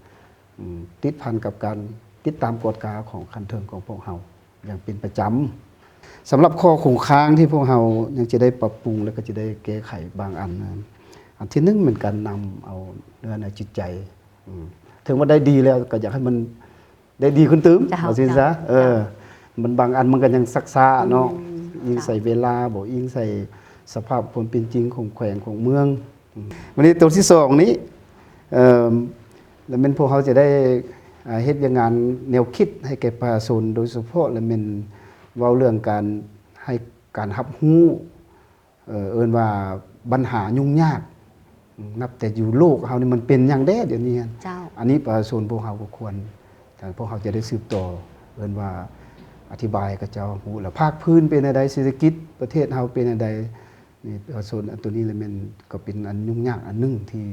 ອືມ ຕິດພັນກັບການຕິດຕາມກວດກາຂອງຂັ້ນເທິງຂອງພວກເຮົາຢ່າງເປັນປະຈຳ. ສຳລັບຂໍ້ຄົງຄ້າງທີ່ພວກເຮົາຍັງຈະໄດ້ປັບປຸງ ແລະ ກໍຈະໄດ້ແກ້ໄຂບາງອັນ ອັນທີໜຶ່ງແມ່ນການນຳເອົາເນື້ອໃນຈິດໃຈ ອືມ ເຖິງວ່າໄດ້ດີແລ້ວ ກໍຢາກໃຫ້ມັນ ໄດ້ດີຂຶ້ນຕື່ມ ເຈົ້າ ວ່າຊັ້ນຊະ ເຈົ້າ ເອີ ເຈົ້າ ມັນບາງອັນມັນກໍຍັງຊັກຊ້າເນາະ ອືມ ອີງໃສ່ ເຈົ້າ ເວລາບໍ ອີງໃສ່ສະພາບຄວາມເປັນຈິງຂອງແຂວງຂອງເມືອງ. ອືມ ວັນນີ້ໂຕທີສອງນີ້ ເອີ ລະແມ່ນພວກເຮົາຈະໄດ້ ອາ ເຮັດວຽກງານແນວຄິດໃຫ້ແກ່ປະຊາຊົນ ໂດຍສະເພາະລະແມ່ນເວົ້າເລື່ອງການໃຫ້ການຮັບຮູ້ ເອີ ເອີ້ນວ່າບັນຫາຫຍຸ້ງຍາກ ນັບແຕ່ຢູ່ໂລກເຮົານີ້ມັນເປັນຫຍັງແດ່ດຽວນີ້ຫັ້ນ. ເຈົ້າ. ອັນນີ້ປະຊາຊົນພວກເຮົາກໍຄວນ ພວກເຮົາຈະໄດ້ສືບຕໍ່ ເອີ້ນວ່າອະທິບາຍໃຫ້ເຂົາເຈົ້າຮູ້ ແລ້ວພາກພື້ນເປັນແນວໃດ ເສດຖະກິດປະເທດເຮົາເປັນແນວໃດ ນີ້ປະຊາຊົນ ອັນໂຕນີ້ລະແມ່ນກໍເປັນອັນຫຍຸ້ງຍາກອັນໜຶ່ງທີ່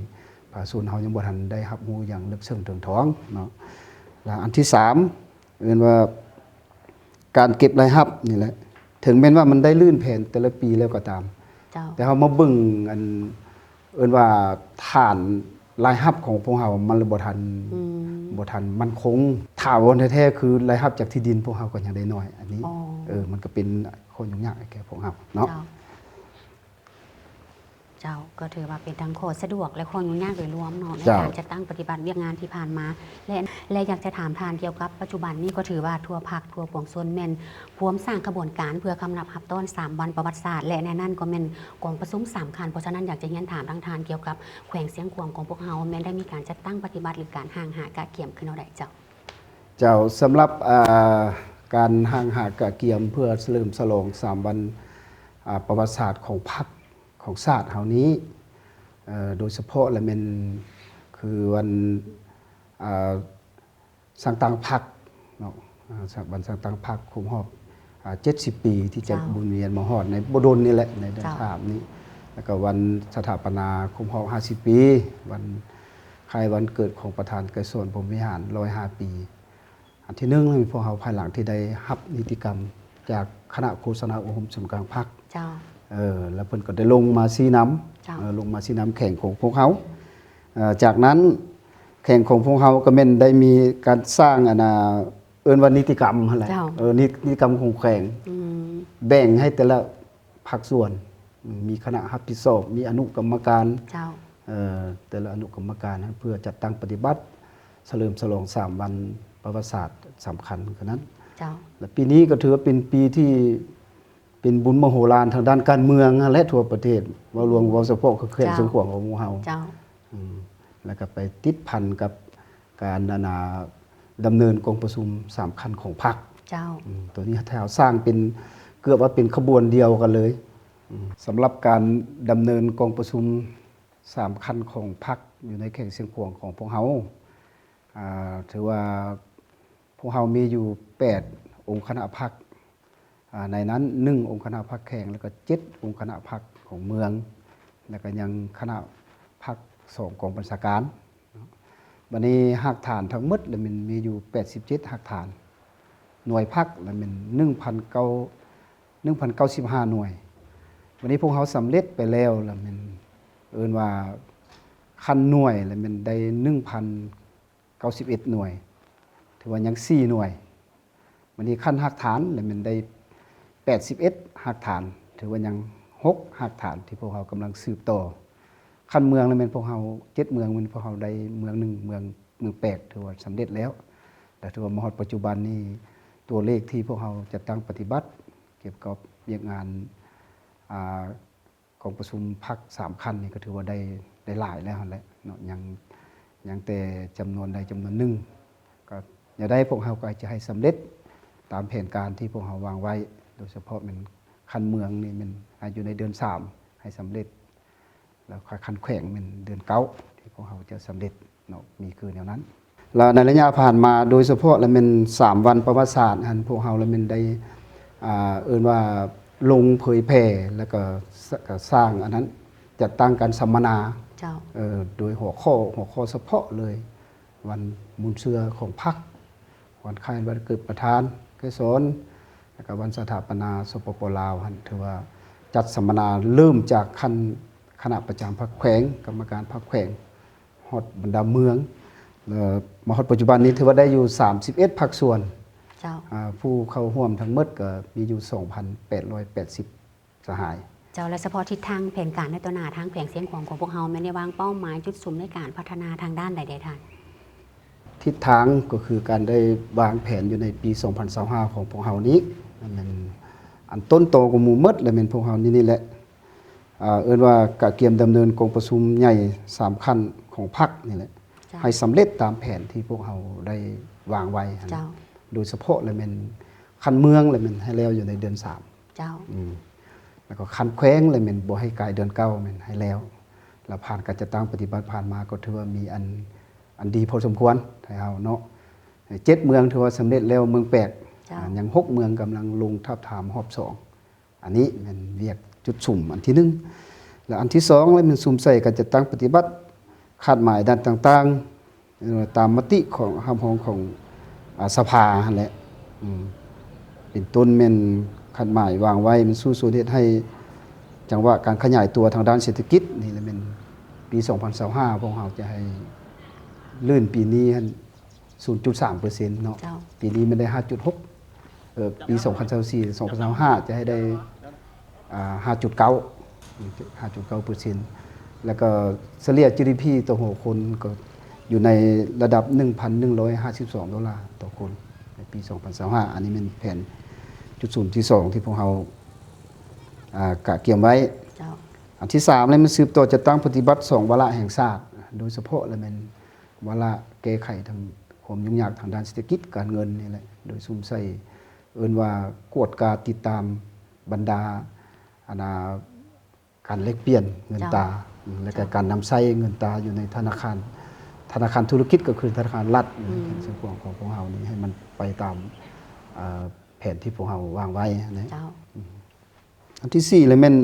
ປະຊາຊົນເຮົາຍັງບໍ່ທັນໄດ້ຮັບຮູ້ຢ່າງເລິກເຊິ່ງເຖິງຖອງເນາະ. ແລ້ວອັນທີສາມ ເອີ້ນວ່າການເກັບລາຍຮັບນີ້ແຫຼະ ເຖິງແມ່ນວ່າມັນໄດ້ລື່ນແຜນແຕ່ລະປີແລ້ວກໍຕາມ ເຈົ້າ ແຕ່ເຮົາມາເບິ່ງອັນ ເອີ້ນວ່າຖານລາຍຮັບຂອງພວກເຮົາມັນບໍ່ທັນ ອືມ ບໍ່ທັນໝັ້ນຄົງຖາວອນແທ້ໆ ຄືລາຍຮັບຈາກທີ່ດິນພວກເຮົາກໍຍັງໄດ້ໜ້ອຍ ອັນນີ້ ອໍ ເອີ ມັນກໍເປັນຂໍ້ຫຍຸ້ງຍາກໃຫ້ແກ່ພວກເຮົາເນາະ. ເຈົ້າ ເຈົ້າ ກໍຖືວ່າເປັນທັງຂໍ້ສະດວກ ແລະ ຂໍ້ຫຍຸ້ງຍາກໂດຍລວມເນາະ ໃນ ເຈົ້າ ການຈັດຕັ້ງປະຕິບັດວຽກງານທີ່ຜ່ານມາ ແລະ ແລະ ຢາກຈະຖາມທ່ານກ່ຽວກັບປັດຈຸບັນນີ້ ກໍຖືວ່າທົ່ວພັກທົ່ວປວງຊົນແມ່ນພວມສ້າງຂະບວນການເພື່ອກຳລັບຮັບຕ້ອນສາມວັນປະຫວັດສາດ ແລະ ໃນນັ້ນກໍແມ່ນກອງປະຊຸມສຳຄັນ. ເພາະສະນັ້ນ ຢາກຈະຮຽນຖາມທາງທ່ານກ່ຽວກັບແຂວງຊຽງຂວາງຂອງພວກເຮົາ ແມ່ນໄດ້ມີການຈັດຕັ້ງປະຕິບັດ ຫຼື ການຮ່າງຫາກະກຽມຂຶ້ນແນວໃດເຈົ້າ? ເຈົ້າ ສຳລັບ ເອີ ການຮ່າງຫາກະກຽມເພື່ອສະເຫຼີມສະຫຼອງສາມວັນ ອາ ປະຫວັດສາດຂອງພັກ ຂອງຊາດເຮົານີ້ ເອີ ໂດຍສະເພາະລະແມ່ນຄືວັນ ອາ ສ້າງຕັ້ງພັກເນາະ ອາ ສະ ວັນສ້າງຕັ້ງພັກຄົບຮອບ ອາ ເຈັດສິບປີ ທີ່ຈະ ເຈົ້າ ໝູນວຽນມາຮອດໃນບໍ່ດົນນີ້ແຫຼະ ໃນເດືອນ ເຈົ້າ ສາມນີ້ ແລ້ວກໍວັນສະຖາປະນາຄົບຮອບຫ້າສິບປີ ວັນຄ້າຍວັນເກີດຂອງປະທານໄກສອນ ພົມວິຫານ ຮ້ອຍຫ້າປີ. ອັນທີໜຶ່ງ ພວກເຮົາພາຍຫຼັງທີ່ໄດ້ຮັບນິຕິກຳຈາກຄະນະໂຄສະນາອົບຮົມສູນກາງພັກ ເຈົ້າ ເອີ ແລ້ວເພິ່ນກໍໄດ້ລົງມາຊີ້ນຳ ເຈົ້າ ເອີ ລົງມາຊີ້ນຳແຂວງຂອງພວກເຮົາ ເອີ ຈາກນັ້ນແຂວງຂອງພວກເຮົາກໍແມ່ນໄດ້ມີການສ້າງ ອັນນ່າ ເອີ້ນວ່ານິຕິກຳຫັ້ນແຫຼະ ເຈົ້າ ເອີ ນິ ນິຕິກຳຂອງແຂວງ ອືມ ແບ່ງໃຫ້ແຕ່ລະ ພາກສ່ວນ ມີຄະນະຮັບຜິດຊອບ ມີອະນຸກຳມະການ ເຈົ້າ ເອີ ແຕ່ລະອະນຸກຳມະການ ເພື່ອຈັດຕັ້ງປະຕິບັດສະເຫຼີມສະຫຼອງສາມວັນປະຫວັດສາດສຳຄັນຄືນັ້ນ ເຈົ້າ ແລະ ປີນີ້ກໍຖືວ່າເປັນປີທີ່ເປັນບຸນມະໂຫລານທາງດ້ານການເມືອງຫັ້ນແຫຼະ ທົ່ວປະເທດ ເວົ້າລວມ ເວົ້າສະເພາະຄືແຂວງ ເຈົ້າ ຊຽງຂວາງຂອງພວກເຮົາ ເຈົ້າ ອືມ ແລ້ວກໍໄປຕິດພັນກັບ ການ ອັນນ່າ ດຳເນີນກອງປະຊຸມສາມຂັ້ນຂອງພັກ ເຈົ້າ ອືມ ໂຕນີ້ຖ້າເຮົາສ້າງເປັນ ເກືອບວ່າເປັນຂະບວນດຽວກັນເລີຍ ອືມ ສຳລັບການດຳເນີນກອງປະຊຸມສາມຂັ້ນຂອງພັກ ຢູ່ໃນແຂວງຊຽງຂວາງຂອງພວກເຮົາ ອາ ຖືວ່າພວກເຮົາມີຢູ່ແປດອົງຄະນະພັກ ອາ ໃນນັ້ນໜຶ່ງອົງຄະນະພັກແຂວງ ແລ້ວກໍເຈັດອົງຄະນະພັກຂອງເມືອງ ແລ້ວກໍຍັງຄະນະພັກສອງກອງບັນຊາການເນາະ. ບັດນີ້ຮາກຖານທັງໝົດລະແມ່ນມີຢູ່ແປດສິບເຈັດຮາກຖານ, ໜ່ວຍພັກລະແມ່ນໜຶ່ງພັນເກົ້າ ໜຶ່ງພັນເກົ້າສິບຫ້າໜ່ວຍ. ບັດນີ້ພວກເຮົາສຳເລັດໄປແລ້ວລະແມ່ນ ເອີ້ນວ່າຂັ້ນໜ່ວຍລະແມ່ນໄດ້ໜຶ່ງພັນ ເກົ້າສິບເອັດໜ່ວຍ ຖືວ່າຍັງສີ່ໜ່ວຍ. ບັດນີ້ຂັ້ນຮາກຖານລະແມ່ນໄດ້ແປດສິບເອັດຮາກຖານ ຖືວ່າຍັງຫົກຮາກຖານທີ່ພວກເຮົາກຳລັງສືບຕໍ່. ຂັ້ນເມືອງລະແມ່ນພວກເຮົາເຈັດເມືອງ ແມ່ນພວກເຮົາໄດ້ເມືອງໜຶ່ງ ເມືອງ ເມືອງແປດ ຖືວ່າສຳເລັດແລ້ວ ແລະ ຖືວ່າມາຮອດປັດຈຸບັນນີ້ ຕົວເລກທີ່ພວກເຮົາຈັດຕັ້ງປະຕິບັດກ່ຽວກັບວຽກງານ ອ່າ ກອງປະຊຸມພັກສາມຂັ້ນນີ້ກໍຖືວ່າໄດ້ ໄດ້ຫຼາຍແລ້ວຫັ້ນແຫຼະເນາະ, ຍັງ ຍັງແຕ່ຈຳນວນໃດຈຳນວນໜຶ່ງ. ກໍແນວໃດພວກເຮົາກໍຈະໃຫ້ສຳເລັດຕາມແຜນການທີ່ພວກເຮົາວາງໄວ້, ໂດຍສະເພາະແມ່ນຂັ້ນເມືອງນີ້ແມ່ນໃຫ້ຢູ່ໃນເດືອນສາມໃຫ້ສຳເລັດ, ແລ້ວກໍຂັ້ນແຂວງແມ່ນເດືອນເກົ້າທີ່ພວກເຮົາຈະສຳເລັດເນາະ, ມີຄືແນວນັ້ນ. ແລ້ວໃນໄລຍະຜ່ານມາ ໂດຍສະເພາະລະແມ່ນສາມວັນປະຫວັດສາດຫັ້ນ ພວກເຮົາລະແມ່ນໄດ້ ອ່າ ເອີ້ນວ່າລົງເຜີຍແຜ່ ແລ້ວກໍ ກໍສ້າງອັນນັ້ນ ຈັດຕັ້ງການສຳມະນາ ເຈົ້າ ເອີ ໂດຍຫົວຂໍ້ ຫົວຂໍ້ສະເພາະເລີຍ ວັນມູນເຊື້ອຂອງພັກ, ວັນຄ້າຍວັນເກີດປະທານໄກສອນ ແລ້ວກໍວັນສະຖາປະນາ ສປປ ລາວຫັ້ນ ຖືວ່າຈັດສຳມະນາເລີ່ມຈາກຂັ້ນຄະນະປະຈຳພັກແຂວງ, ກຳມະການພັກແຂວງ ຮອດບັນດາເມືອງ ແລ້ວມາຮອດປັດຈຸບັນນີ້ຖືວ່າໄດ້ຢູ່ສາມສິບເອັດພາກສ່ວນ ເຈົ້າ ອາ ຜູ້ເຂົ້າຮ່ວມທັງໝົດກໍມີຢູ່ສອງພັນແປດຮ້ອຍແປດສິບສະຫາຍ. ເຈົ້າ ແລະ ສະເພາະທິດທາງແຜນການໃນຕໍ່ໜ້າ ທາງແຂວງຊຽງຂວາງຂອງພວກເຮົາແມ່ນໄດ້ວາງເປົ້າໝາຍຈຸດສຸມໃນການພັດທະນາທາງດ້ານໃດແດ່ທ່ານ? ທິດທາງກໍຄືການໄດ້ວາງແຜນຢູ່ໃນປີສອງພັນຊາວຫ້າຂອງພວກເຮົານີ້ ແມ່ນອັນຕົ້ນຕໍກວ່າໝູ່ໝົດ ແລະ ແມ່ນພວກເຮົານີ້ ນີ້ແຫຼະ ອ່າ ເອີ້ນວ່າກະກຽມດຳເນີນກອງປະຊຸມໃຫຍ່ສາມຂັ້ນຂອງພັກນີ້ແຫຼະ ເຈົ້າ ໃຫ້ສຳເລັດຕາມແຜນທີ່ພວກເຮົາໄດ້ວາງໄວ້ຫັ້ນ ເຈົ້າ ໂດຍສະເພາະລະແມ່ນຂັ້ນເມືອງລະແມ່ນໃຫ້ແລ້ວຢູ່ໃນເດືອນສາມ ເຈົ້າ ອືມ ແລ້ວກໍຂັ້ນແຂວງລະແມ່ນບໍ່ໃຫ້ກາຍເດືອນເກົ້າ ແມ່ນໃຫ້ແລ້ວ ແລະ ຜ່ານການຈັດຕັ້ງປະຕິບັດຜ່ານມາກໍຖືວ່າມີອັນ ອັນດີພໍສົມຄວນໃຫ້ເຮົາເນາະ ເຈັດເມືອງຖືວ່າສຳເລັດແລ້ວ ເມືອງແປດ ເຈົ້າ ອາ ຍັງຫົກເມືອງກຳລັງລົງທາບທາມຮອບສອງ ອັນນີ້ແມ່ນວຽກຈຸດສຸມອັນທີໜຶ່ງ ແລະ ອັນທີສອງລະແມ່ນສຸມໃສ່ການຈັດຕັ້ງປະຕິບັດຄາດໝາຍດ້ານຕ່າງໆ ເອີ ຕາມມະຕິຂອງ ຮັບຮອງຂອງ ອາ ສະພາຫັ້ນແຫຼະ ອືມ ເປັນຕົ້ນແມ່ນຄາດໝາຍວາງໄວ້ ແມ່ນສູ້ຊົນເຮັດໃຫ້ຈັງຫວະການຂະຫຍາຍຕົວທາງດ້ານເສດຖະກິດນີ້ລະແມ່ນ ປີສອງພັນຊາວຫ້າ ພວກເຮົາຈະໃຫ້ລື່ນປີນີ້ຫັ້ນ ສູນຈຸດສາມເປີເຊັນເນາະ ເຈົ້າ ປີນີ້ມັນໄດ້ ຫ້າຈຸດຫົກ ເອີ ປີສອງພັນຊາວສີ່ ສອງພັນຊາວຫ້າ ຈະໃຫ້ໄດ້ ອ່າ ຫ້າຈຸດເກົ້າ ຫ້າຈຸດເກົ້າເປີເຊັນ ແລ້ວກໍສະເລ່ຍ ຈີດີພີ ຕໍ່ຫົວຄົນກໍຢູ່ໃນລະດັບ ໜຶ່ງພັນໜຶ່ງຮ້ອຍຫ້າສິບສອງໂດລາຕໍ່ຄົນ ໃນປີສອງພັນຊາວຫ້າ. ອັນນີ້ແມ່ນແຜນຈຸດສູນທີສອງທີ່ພວກເຮົາ ອ່າ ກະກຽມໄວ້. ເຈົ້າ. ອັນທີສາມ ແລ້ວແມ່ນສືບຕໍ່ຈັດຕັ້ງປະຕິບັດສອງວາລະແຫ່ງຊາດ ໂດຍສະເພາະແລ້ວແມ່ນວາລະແກ້ໄຂທາງຄວາມຫຍຸ້ງຍາກທາງດ້ານເສດຖະກິດການເງິນນີ້ແຫຼະ ໂດຍສຸມໃສ່ເອີ້ນວ່າກວດກາຕິດຕາມບັນດາ ອັນນ່າ ການແລກປ່ຽນເງິນຕາ ເຈົ້າ ອືມ ແລະກະ ເຈົ້າ ການນຳໃຊ້ເງິນຕາຢູ່ໃນທະນາຄານ ທະນາຄານທຸລະກິດ ກໍຄືທະນາຄານລັດ ອືມ ໃນແຂວງຊຽງຂວາງຂອງພວກເຮົານີ້ ໃຫ້ມັນໄປຕາມ ເອີ ແຜນທີ່ພວກເຮົາວາງໄວ້ນະ ເຈົ້າ ອືມ. ອັນທີສີ່ ແລ້ວແມ່ນ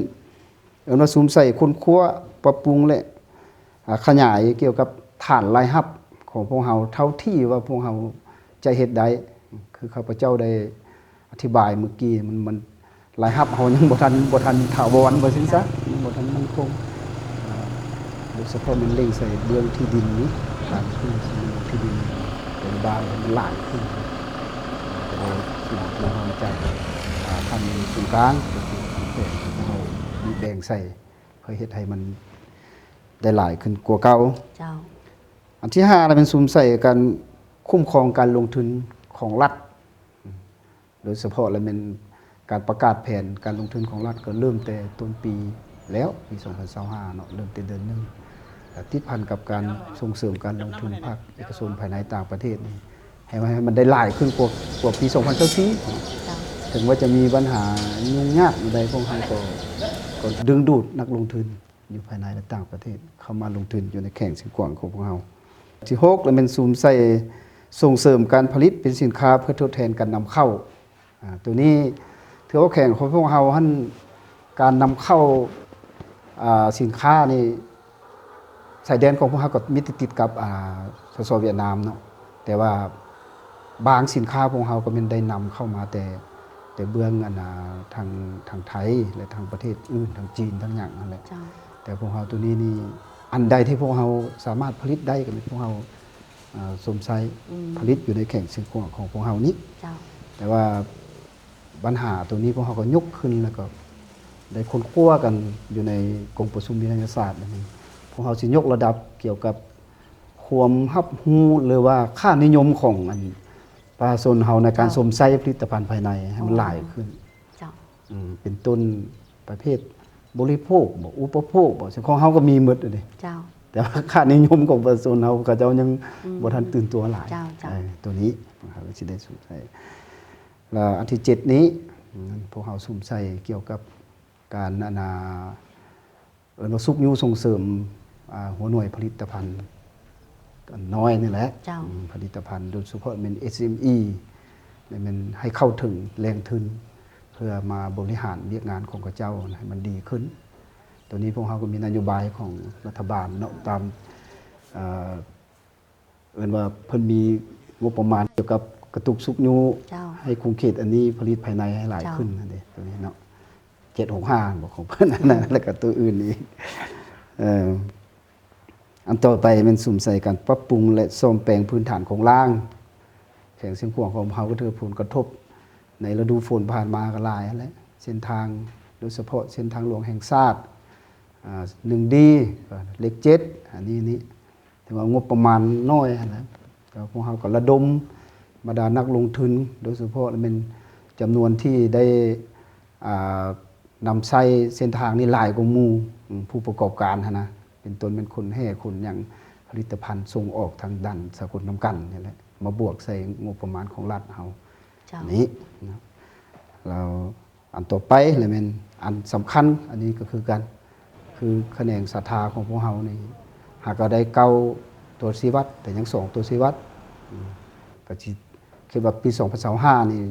ເອີ້ນວ່າສຸມໃສ່ຄົ້ນຄວ້າ ປັບປຸງ ແລະ ອາ ຂະຫຍາຍກ່ຽວກັບຖານລາຍຮັບຂອງພວກເຮົາ ເທົ່າທີ່ວ່າພວກເຮົາຈະເຮັດໄດ້ ຄືຂ້າພະເຈົ້າໄດ້ອະທິບາຍມື້ກີ້ ມັນ ມັນ ລາຍຮັບເຮົາຍັງບໍ່ທັນ ບໍ່ທັນຖາວອນ ວ່າຊັ້ນຊະ ຍັງບໍ່ທັນໝັ້ນຄົງ ອາ ໂດຍສະເພາະແມ່ນເລັ່ງໃສ່ເລື່ອງທີ່ດິນນີ້ ການກູ້ທີ່ດິນແຕ່ລະບ້ານໃຫ້ມັນຫຼາຍຂຶ້ນ ກໍເລີຍສະເໜີໂຄງການຈາກ ອາ ຂັ້ນສູນກາງ ກໍຄືຂັ້ນແຂວງ ໃຫ້ເຮົາແບ່ງໃສ່ ເພື່ອເຮັດໃຫ້ມັນໄດ້ຫຼາຍຂຶ້ນກວ່າເກົ່າ. ເຈົ້າ. ອັນທີຫ້າ ລະແມ່ນສຸມໃສ່ການຄຸ້ມຄອງການລົງທຶນຂອງລັດ ໂດຍສະເພາະລະແມ່ນການປະກາດແຜນການລົງທຶນຂອງລັດ ກໍເລີ່ມແຕ່ຕົ້ນປີແລ້ວ ປີສອງພັນຊາວຫ້າເນາະ ເລີ່ມແຕ່ເດືອນໜຶ່ງ ແລະ ຕິດພັນກັບການສົ່ງເສີມການລົງທຶນພາກເອກະຊົນພາຍໃນຕ່າງປະເທດນີ້ ໃຫ້ ໃຫ້ມັນໄດ້ຫຼາຍຂຶ້ນກວ່າ ກວ່າປີສອງພັນຊາວສີ່ ເຈົ້າ. ເຖິງວ່າຈະມີບັນຫາຫຍຸ້ງຍາກແນວໃດ ພວກເຮົາກໍ ກໍດຶງດູດນັກລົງທຶນຢູ່ພາຍໃນ ແລະ ຕ່າງປະເທດ ເຂົ້າມາລົງທຶນຢູ່ໃນແຂວງຊຽງຂວາງຂອງພວກເຮົາ. ທີຫົກ ລະແມ່ນສຸມໃສ່ສົ່ງເສີມການຜະລິດເປັນສິນຄ້າເພື່ອທົດແທນການນຳເຂົ້າ. ອາ ໂຕນີ້ຖືວ່າແຂວງຂອງພວກເຮົາຫັ້ນ ການນຳເຂົ້າ ອາ ສິນຄ້ານີ້ ຊາຍແດນຂອງພວກເຮົາກໍມີຕິດກັບ ອາ ສສ ຫວຽດນາມເນາະ ແຕ່ວ່າບາງສິນຄ້າພວກເຮົາກໍແມ່ນໄດ້ນຳເຂົ້າມາແຕ່ ແຕ່ເບື້ອງ ອັນນ່າ ທາງ ທາງໄທ ແລະ ທາງປະເທດອື່ນ ທາງຈີນ ທາງຫຍັງຫັ້ນແຫຼະ ເຈົ້າ. ແຕ່ພວກເຮົາໂຕນີ້ນີ້ ອັນໃດທີ່ພວກເຮົາສາມາດຜະລິດໄດ້ ກໍແມ່ນພວກເຮົາ ອາ ສົມໃຊ້ ອືມ ຜະລິດຢູ່ໃນແຂວງຊຽງຂວາງຂອງພວກເຮົານີ້ ເຈົ້າ. ແຕ່ວ່າບັນຫາໂຕນີ້ພວກເຮົາກໍຍົກຂຶ້ນ ແລ້ວກໍໄດ້ຄົ້ນຄວ້າກັນຢູ່ໃນກອງປະຊຸມວິທະຍາສາດ ແລ້ວນີ້ ພວກເຮົາຊິຍົກລະດັບກ່ຽວກັບຄວາມຮັບຮູ້ ຫຼືວ່າຄ່ານິຍົມຂອງ ອັນ ປະຊາຊົນເຮົາໃນການ ເຈົ້າ ຊົມໃຊ້ຜະລິດຕະພັນພາຍໃນໃຫ້ມັນ ອໍ ຫຼາຍຂຶ້ນ ເຈົ້າ. ອືມ ເປັນຕົ້ນປະເພດບໍລິໂພກບໍ ອຸປະໂພກບໍ ເຊິ່ງຂອງເຮົາກໍມີໝົດເດ້ ເຈົ້າ. ແຕ່ວ່າຄ່ານິຍົມຂອງປະຊາຊົນເຮົາ ເຂົາເຈົ້າຍັງ ອືມ ບໍ່ທັນຕື່ນຕົວຫຼາຍ ເຈົ້າ ເຈົ້າ. ເອີ ໂຕນີ້ເຮົາກໍຊິໄດ້ສຸມໃສ່ ແລ້ວອັນທີເຈັດນີ້ ອືມ ພວກເຮົາສຸມໃສ່ກ່ຽວກັບການ ອັນນ່າ ເອີ້ນວ່າຊຸກຍູ້ສົ່ງເສີມ ອາ ຫົວໜ່ວຍຜະລິດຕະພັນນ້ອຍນີ້ແຫຼະ ເຈົ້າ. ອືມ ຜະລິດຕະພັນ ໂດຍສະເພາະແມ່ນ ເອສເອັມອີ ແມ່ນໃຫ້ເຂົ້າເຖິງແຫຼ່ງທຶນ ເພື່ອມາບໍລິຫານວຽກງານຂອງເຂົາເຈົ້າໃຫ້ມັນດີຂຶ້ນ. ໂຕນີ້ພວກເຮົາກໍມີນະໂຍບາຍຂອງລັດຖະບານເນາະ ຕາມ ເອີ ເອີ້ນວ່າເພິ່ນມີງົບປະມານກ່ຽວກັບກະຕຸກຊຸກຍູ້ ເຈົ້າ ໃຫ້ຂົງເຂດອັນນີ້ຜະລິດພາຍໃນໃຫ້ຫຼາຍ ເຈົ້າ ຂຶ້ນຫັ້ນເດ້ ໂຕນີ້ເນາະ ເຈັດຫົກຫ້າ ບໍ ຂອງເພິ່ນຫັ້ນນະ ແລ້ວກໍໂຕອື່ນອີກ. ເອີ ອັນຕໍ່ໄປແມ່ນສຸມໃສ່ການປັບປຸງ ແລະ ສ້ອມແປງພື້ນຖານໂຄງລ່າງ. ແຂວງຊຽງຂວາງຂອງເຮົາກໍຖືວ່າຜົນກະທົບໃນລະດູຝົນຜ່ານມາກໍຫຼາຍຫັ້ນແຫຼະ ເສັ້ນທາງ ໂດຍສະເພາະເສັ້ນທາງຫຼວງແຫ່ງຊາດ ອາ ໜຶ່ງດີ ເລກເຈັດ ອັນນີ້ນີ້ ຖືວ່າງົບປະມານນ້ອຍຫັ້ນແຫຼະ ແຕ່ວ່າພວກເຮົາກໍລະດົມບັນດານັກລົງທຶນ ໂດຍສະເພາະແມ່ນຈຳນວນທີ່ໄດ້ ອ່າ ນຳໃຊ້ເສັ້ນທາງນີ້ຫຼາຍກວ່າໝູ່ ອາ ຜູ້ປະກອບການຫັ້ນນະ ເປັນຕົ້ນແມ່ນຂົນແຮ່ຂົນຫຍັງ ຜະລິດຕະພັນສົ່ງອອກທາງດ່ານສາກົນນຳກັນນີ້ແຫຼະ ມາບວກໃສ່ງົບປະມານຂອງລັດເຮົາ ເຈົ້າ ນີ້ນະ. ແລ້ວ ອັນຕໍ່ໄປລະແມ່ນອັນສຳຄັນ ອັນນີ້ກໍຄືກັນ ຄືຂະແໜງສາທາຂອງພວກເຮົານີ້ ຫາກກໍໄດ້ເກົ້າຕົວຊີ້ວັດ ແຕ່ຍັງສອງຕົວຊີ້ວັດ ອືມ ກໍຊິຄິດວ່າປີສອງພັນຊາວຫ້ານີ້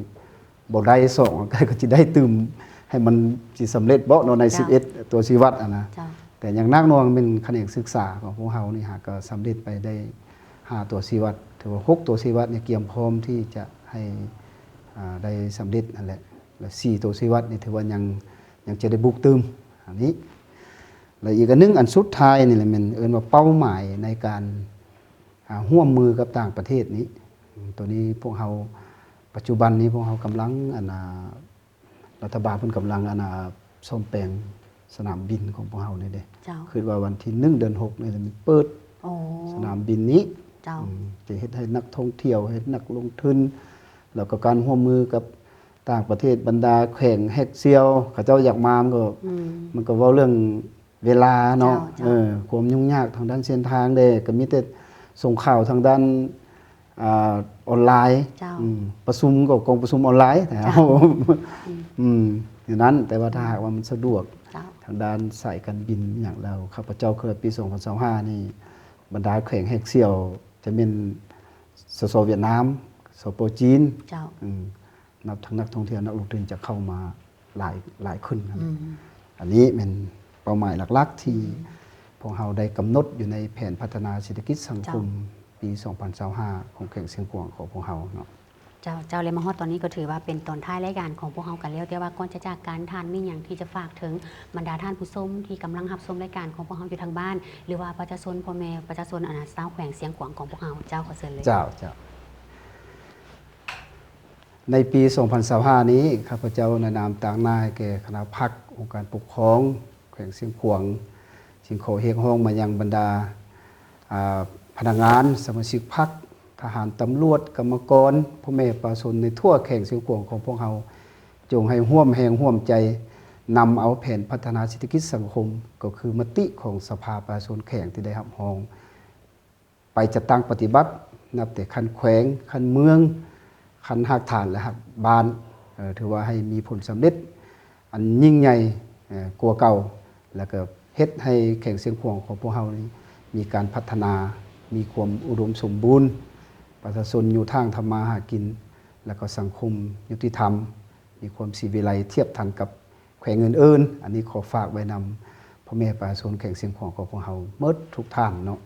ບໍ່ໄດ້ສອງ ກໍຊິໄດ້ຕື່ມໃຫ້ມັນຊິສຳເລັດບໍ່ເນາະ ໃນ ເຈົ້າ ສິບເອັດຕົວຊີ້ວັດຫັ້ນນະ ເຈົ້າ. ແຕ່ຢ່າງໜັກໜ່ວງແມ່ນຂະແໜງສຶກສາຂອງພວກເຮົານີ້ ຫາກກໍສຳເລັດໄປໄດ້ຫ້າຕົວຊີ້ວັດ ຖືວ່າຫົກຕົວຊີ້ວັດນີ້ກຽມພ້ອມທີ່ຈະໃຫ້ ອ່າ ໄດ້ສຳເລັດຫັ້ນແຫຼະ ແລະ ສີ່ຕົວຊີ້ວັດນີ້ຖືວ່າຍັງ ຍັງຈະໄດ້ບຸກຕື່ມ ອັນນີ້ ແລະ ອີກອັນໜຶ່ງ ອັນສຸດທ້າຍນີ້ແຫຼະ ແມ່ນເອີ້ນວ່າເປົ້າໝາຍໃນການ ອ່າ ຮ່ວມມືກັບຕ່າງປະເທດນີ້. ໂຕນີ້ພວກເຮົາ ປັດຈຸບັນນີ້ພວກເຮົາກຳລັງ ອັນ ອ່າ ລັດຖະບານເພິ່ນກຳລັງ ອັນ ອ່າ ສ້ອມແປງສະໜາມບິນຂອງພວກເຮົານີ້ເດ້. ເຈົ້າ. ຄິດວ່າວັນທີໜຶ່ງ ເດືອນຫົກນີ້ແຫຼະ ມັນເປີດ ໂອ້ ສະໜາມບິນນີ້. ເຈົ້າ. ອືມ ຈະເຮັດໃຫ້ນັກທ່ອງທ່ຽວ ເຮັດນັກລົງທຶນ ແລ້ວກໍການຮ່ວມມືກັບຕ່າງປະເທດ ບັນດາແຂວງແຮກສ່ຽວ ເຂົາເຈົ້າຢາກມາ ມັນກໍ ອືມ ມັນກໍເວົ້າເລື່ອງ ເວລາເນາະ. ເຈົ້າ ເຈົ້າ. ເອີ ຄວາມຫຍຸ້ງຍາກທາງດ້ານເສັ້ນທາງເດ້ ກໍມີແຕ່ສົ່ງຂ່າວທາງດ້ານ ອ່າ ອອນລາຍ. ເຈົ້າ. ອືມ ປະຊຸມກໍກອງປະຊຸມອອນລາຍ. ເຈົ້າ. ອືມ ອືມ ແນວນັ້ນ ແຕ່ວ່າຖ້າຫາກວ່າມັນສະດວກ ເຈົ້າ ທາງດ້ານສາຍການບິນຫຍັງແລ້ວ ຂ້າພະເຈົ້າຄິດວ່າປີສອງພັນຊາວຫ້ານີ້ ບັນດາແຂວງແຮກສ່ຽວຈະແມ່ນ ສສ ຫວຽດນາມ ສປ ຈີນ. ເຈົ້າ. ອືມ ນັບທັງນັກທ່ອງທ່ຽວ ນັກລົງທຶນຈະເຂົ້າມາຫຼາຍ ຫຼາຍຂຶ້ນ. ອືມ ອັນນີ້ແມ່ນເປົ້າໝາຍຫຼັກໆ ທີ່ ອືມ ພວກເຮົາໄດ້ກຳນົດຢູ່ໃນແຜນພັດທະນາເສດຖະກິດສັງຄົມ ເຈົ້າ ປີສອງພັນຊາວຫ້າ ຂອງແຂວງຊຽງຂວາງຂອງພວກເຮົາເນາະ. ເຈົ້າ ເຈົ້າ ແລະ ມາຮອດຕອນນີ້ກໍຖືວ່າເປັນຕອນທ້າຍລາຍການຂອງພວກເຮົາກັນແລ້ວ ແຕ່ວ່າກ່ອນຈະຈາກກັນ ທ່ານມີຫຍັງທີ່ຈະຝາກເຖິງບັນດາທ່ານຜູ້ຊົມທີ່ກຳລັງຮັບຊົມລາຍການຂອງພວກເຮົາຢູ່ທາງບ້ານ ຫຼືວ່າປະຊາຊົນ ພໍ່ແມ່ປະຊາຊົນ ອັນ ຊາວແຂວງຊຽງຂວາງຂອງພວກເຮົາ? ເຈົ້າ ຂໍເຊີນເລີຍ. ເຈົ້າ ເຈົ້າ. ໃນປີສອງພັນຊາວຫ້ານີ້ ຂ້າພະເຈົ້າໃນນາມຕາງໜ້າໃຫ້ແກ່ຄະນະພັກ ອົງການປົກຄອງແຂວງຊຽງຂວາງ ຈຶ່ງຂໍຮຽກຮ້ອງມາຍັງບັນດາ ອາ ພະນັກງານ ສະມາຊິກພັກ ທະຫານ ຕຳຫຼວດ ກຳມະກອນ ພໍ່ແມ່ປະຊາຊົນໃນທົ່ວແຂວງຊຽງຂວາງຂອງພວກເຮົາ ຈົ່ງໃຫ້ຮ່ວມແຮງຮ່ວມໃຈ ນຳເອົາແຜນພັດທະນາເສດຖະກິດສັງຄົມ ກໍຄືມະຕິຂອງສະພາປະຊາຊົນແຂວງທີ່ໄດ້ຮັບຮອງ ໄປຈັດຕັ້ງປະຕິບັດ ນັບແຕ່ຂັ້ນແຂວງ, ຂັ້ນເມືອງ, ຂັ້ນຮາກຖານ ແລະ ຮາກບ້ານ ເອີ ຖືວ່າໃຫ້ມີຜົນສຳເລັດອັນຍິ່ງໃຫຍ່ ເອີ ກວ່າເກົ່າ ແລ້ວກໍເຮັດໃຫ້ແຂວງຊຽງຂວາງຂອງພວກເຮົານີ້ມີການພັດທະນາ, ມີຄວາມອຸດົມສົມບູນ, ປະຊາຊົນຢູ່ທາງທຳມາຫາກິນ ແລ້ວກໍສັງຄົມຍຸຕິທຳ, ມີຄວາມສີວິໄລທຽບທັນກັບແຂວງອື່ນໆ. ອັນນີ້ຂໍຝາກໄວ້ນຳພໍ່ແມ່ປະຊາຊົນແຂວງຊຽງຂວາງຂອງພວກເຮົາໝົດທຸກທ່ານເນາະ.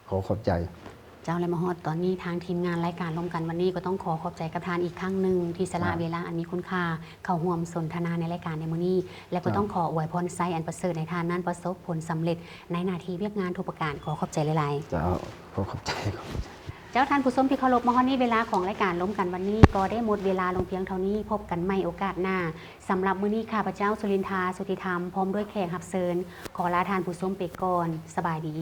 ຂໍຂອບໃຈ. ເຈົ້າ ແລະ ມາຮອດຕອນນີ້ ທາງທີມງານລາຍການລົມກັນວັນນີ້ ກໍຕ້ອງຂໍຂອບໃຈກັບທ່ານອີກຄັ້ງໜຶ່ງ ທີ່ສະຫຼະເວລາອັນມີຄຸນຄ່າເຂົ້າຮ່ວມສົນທະນາໃນລາຍການໃນມື້ນີ້ ແລະ ກໍຕ້ອງຂໍອວຍພອນໄຊອັນປະເສີດໃຫ້ທ່ານນັ້ນປະສົບຜົນສຳເລັດໃນໜ້າທີ່ວຽກງານທຸກປະການ. ຂໍຂອບໃຈຫຼາຍໆ. ເຈົ້າ ຂໍຂອບໃຈ. ເຈົ້າ ທ່ານຜູ້ຊົມທີ່ເຄົາລົບ, ມາຮອດນີ້ເວລາຂອງລາຍການລົມກັນວັນນີ້ ກໍໄດ້ໝົດເວລາລົງພຽງເທົ່ານີ້. ພົບກັນໃໝ່ໂອກາດໜ້າ. ສຳລັບມື້ນີ້ ຂ້າພະເຈົ້າ ສຸລິນທາ ສຸດທິທຳ ພ້ອມດ້ວຍແຂກຮັບເຊີນ ຂໍລາທ່ານຜູ້ຊົມໄປກ່ອນ. ສະບາຍດີ.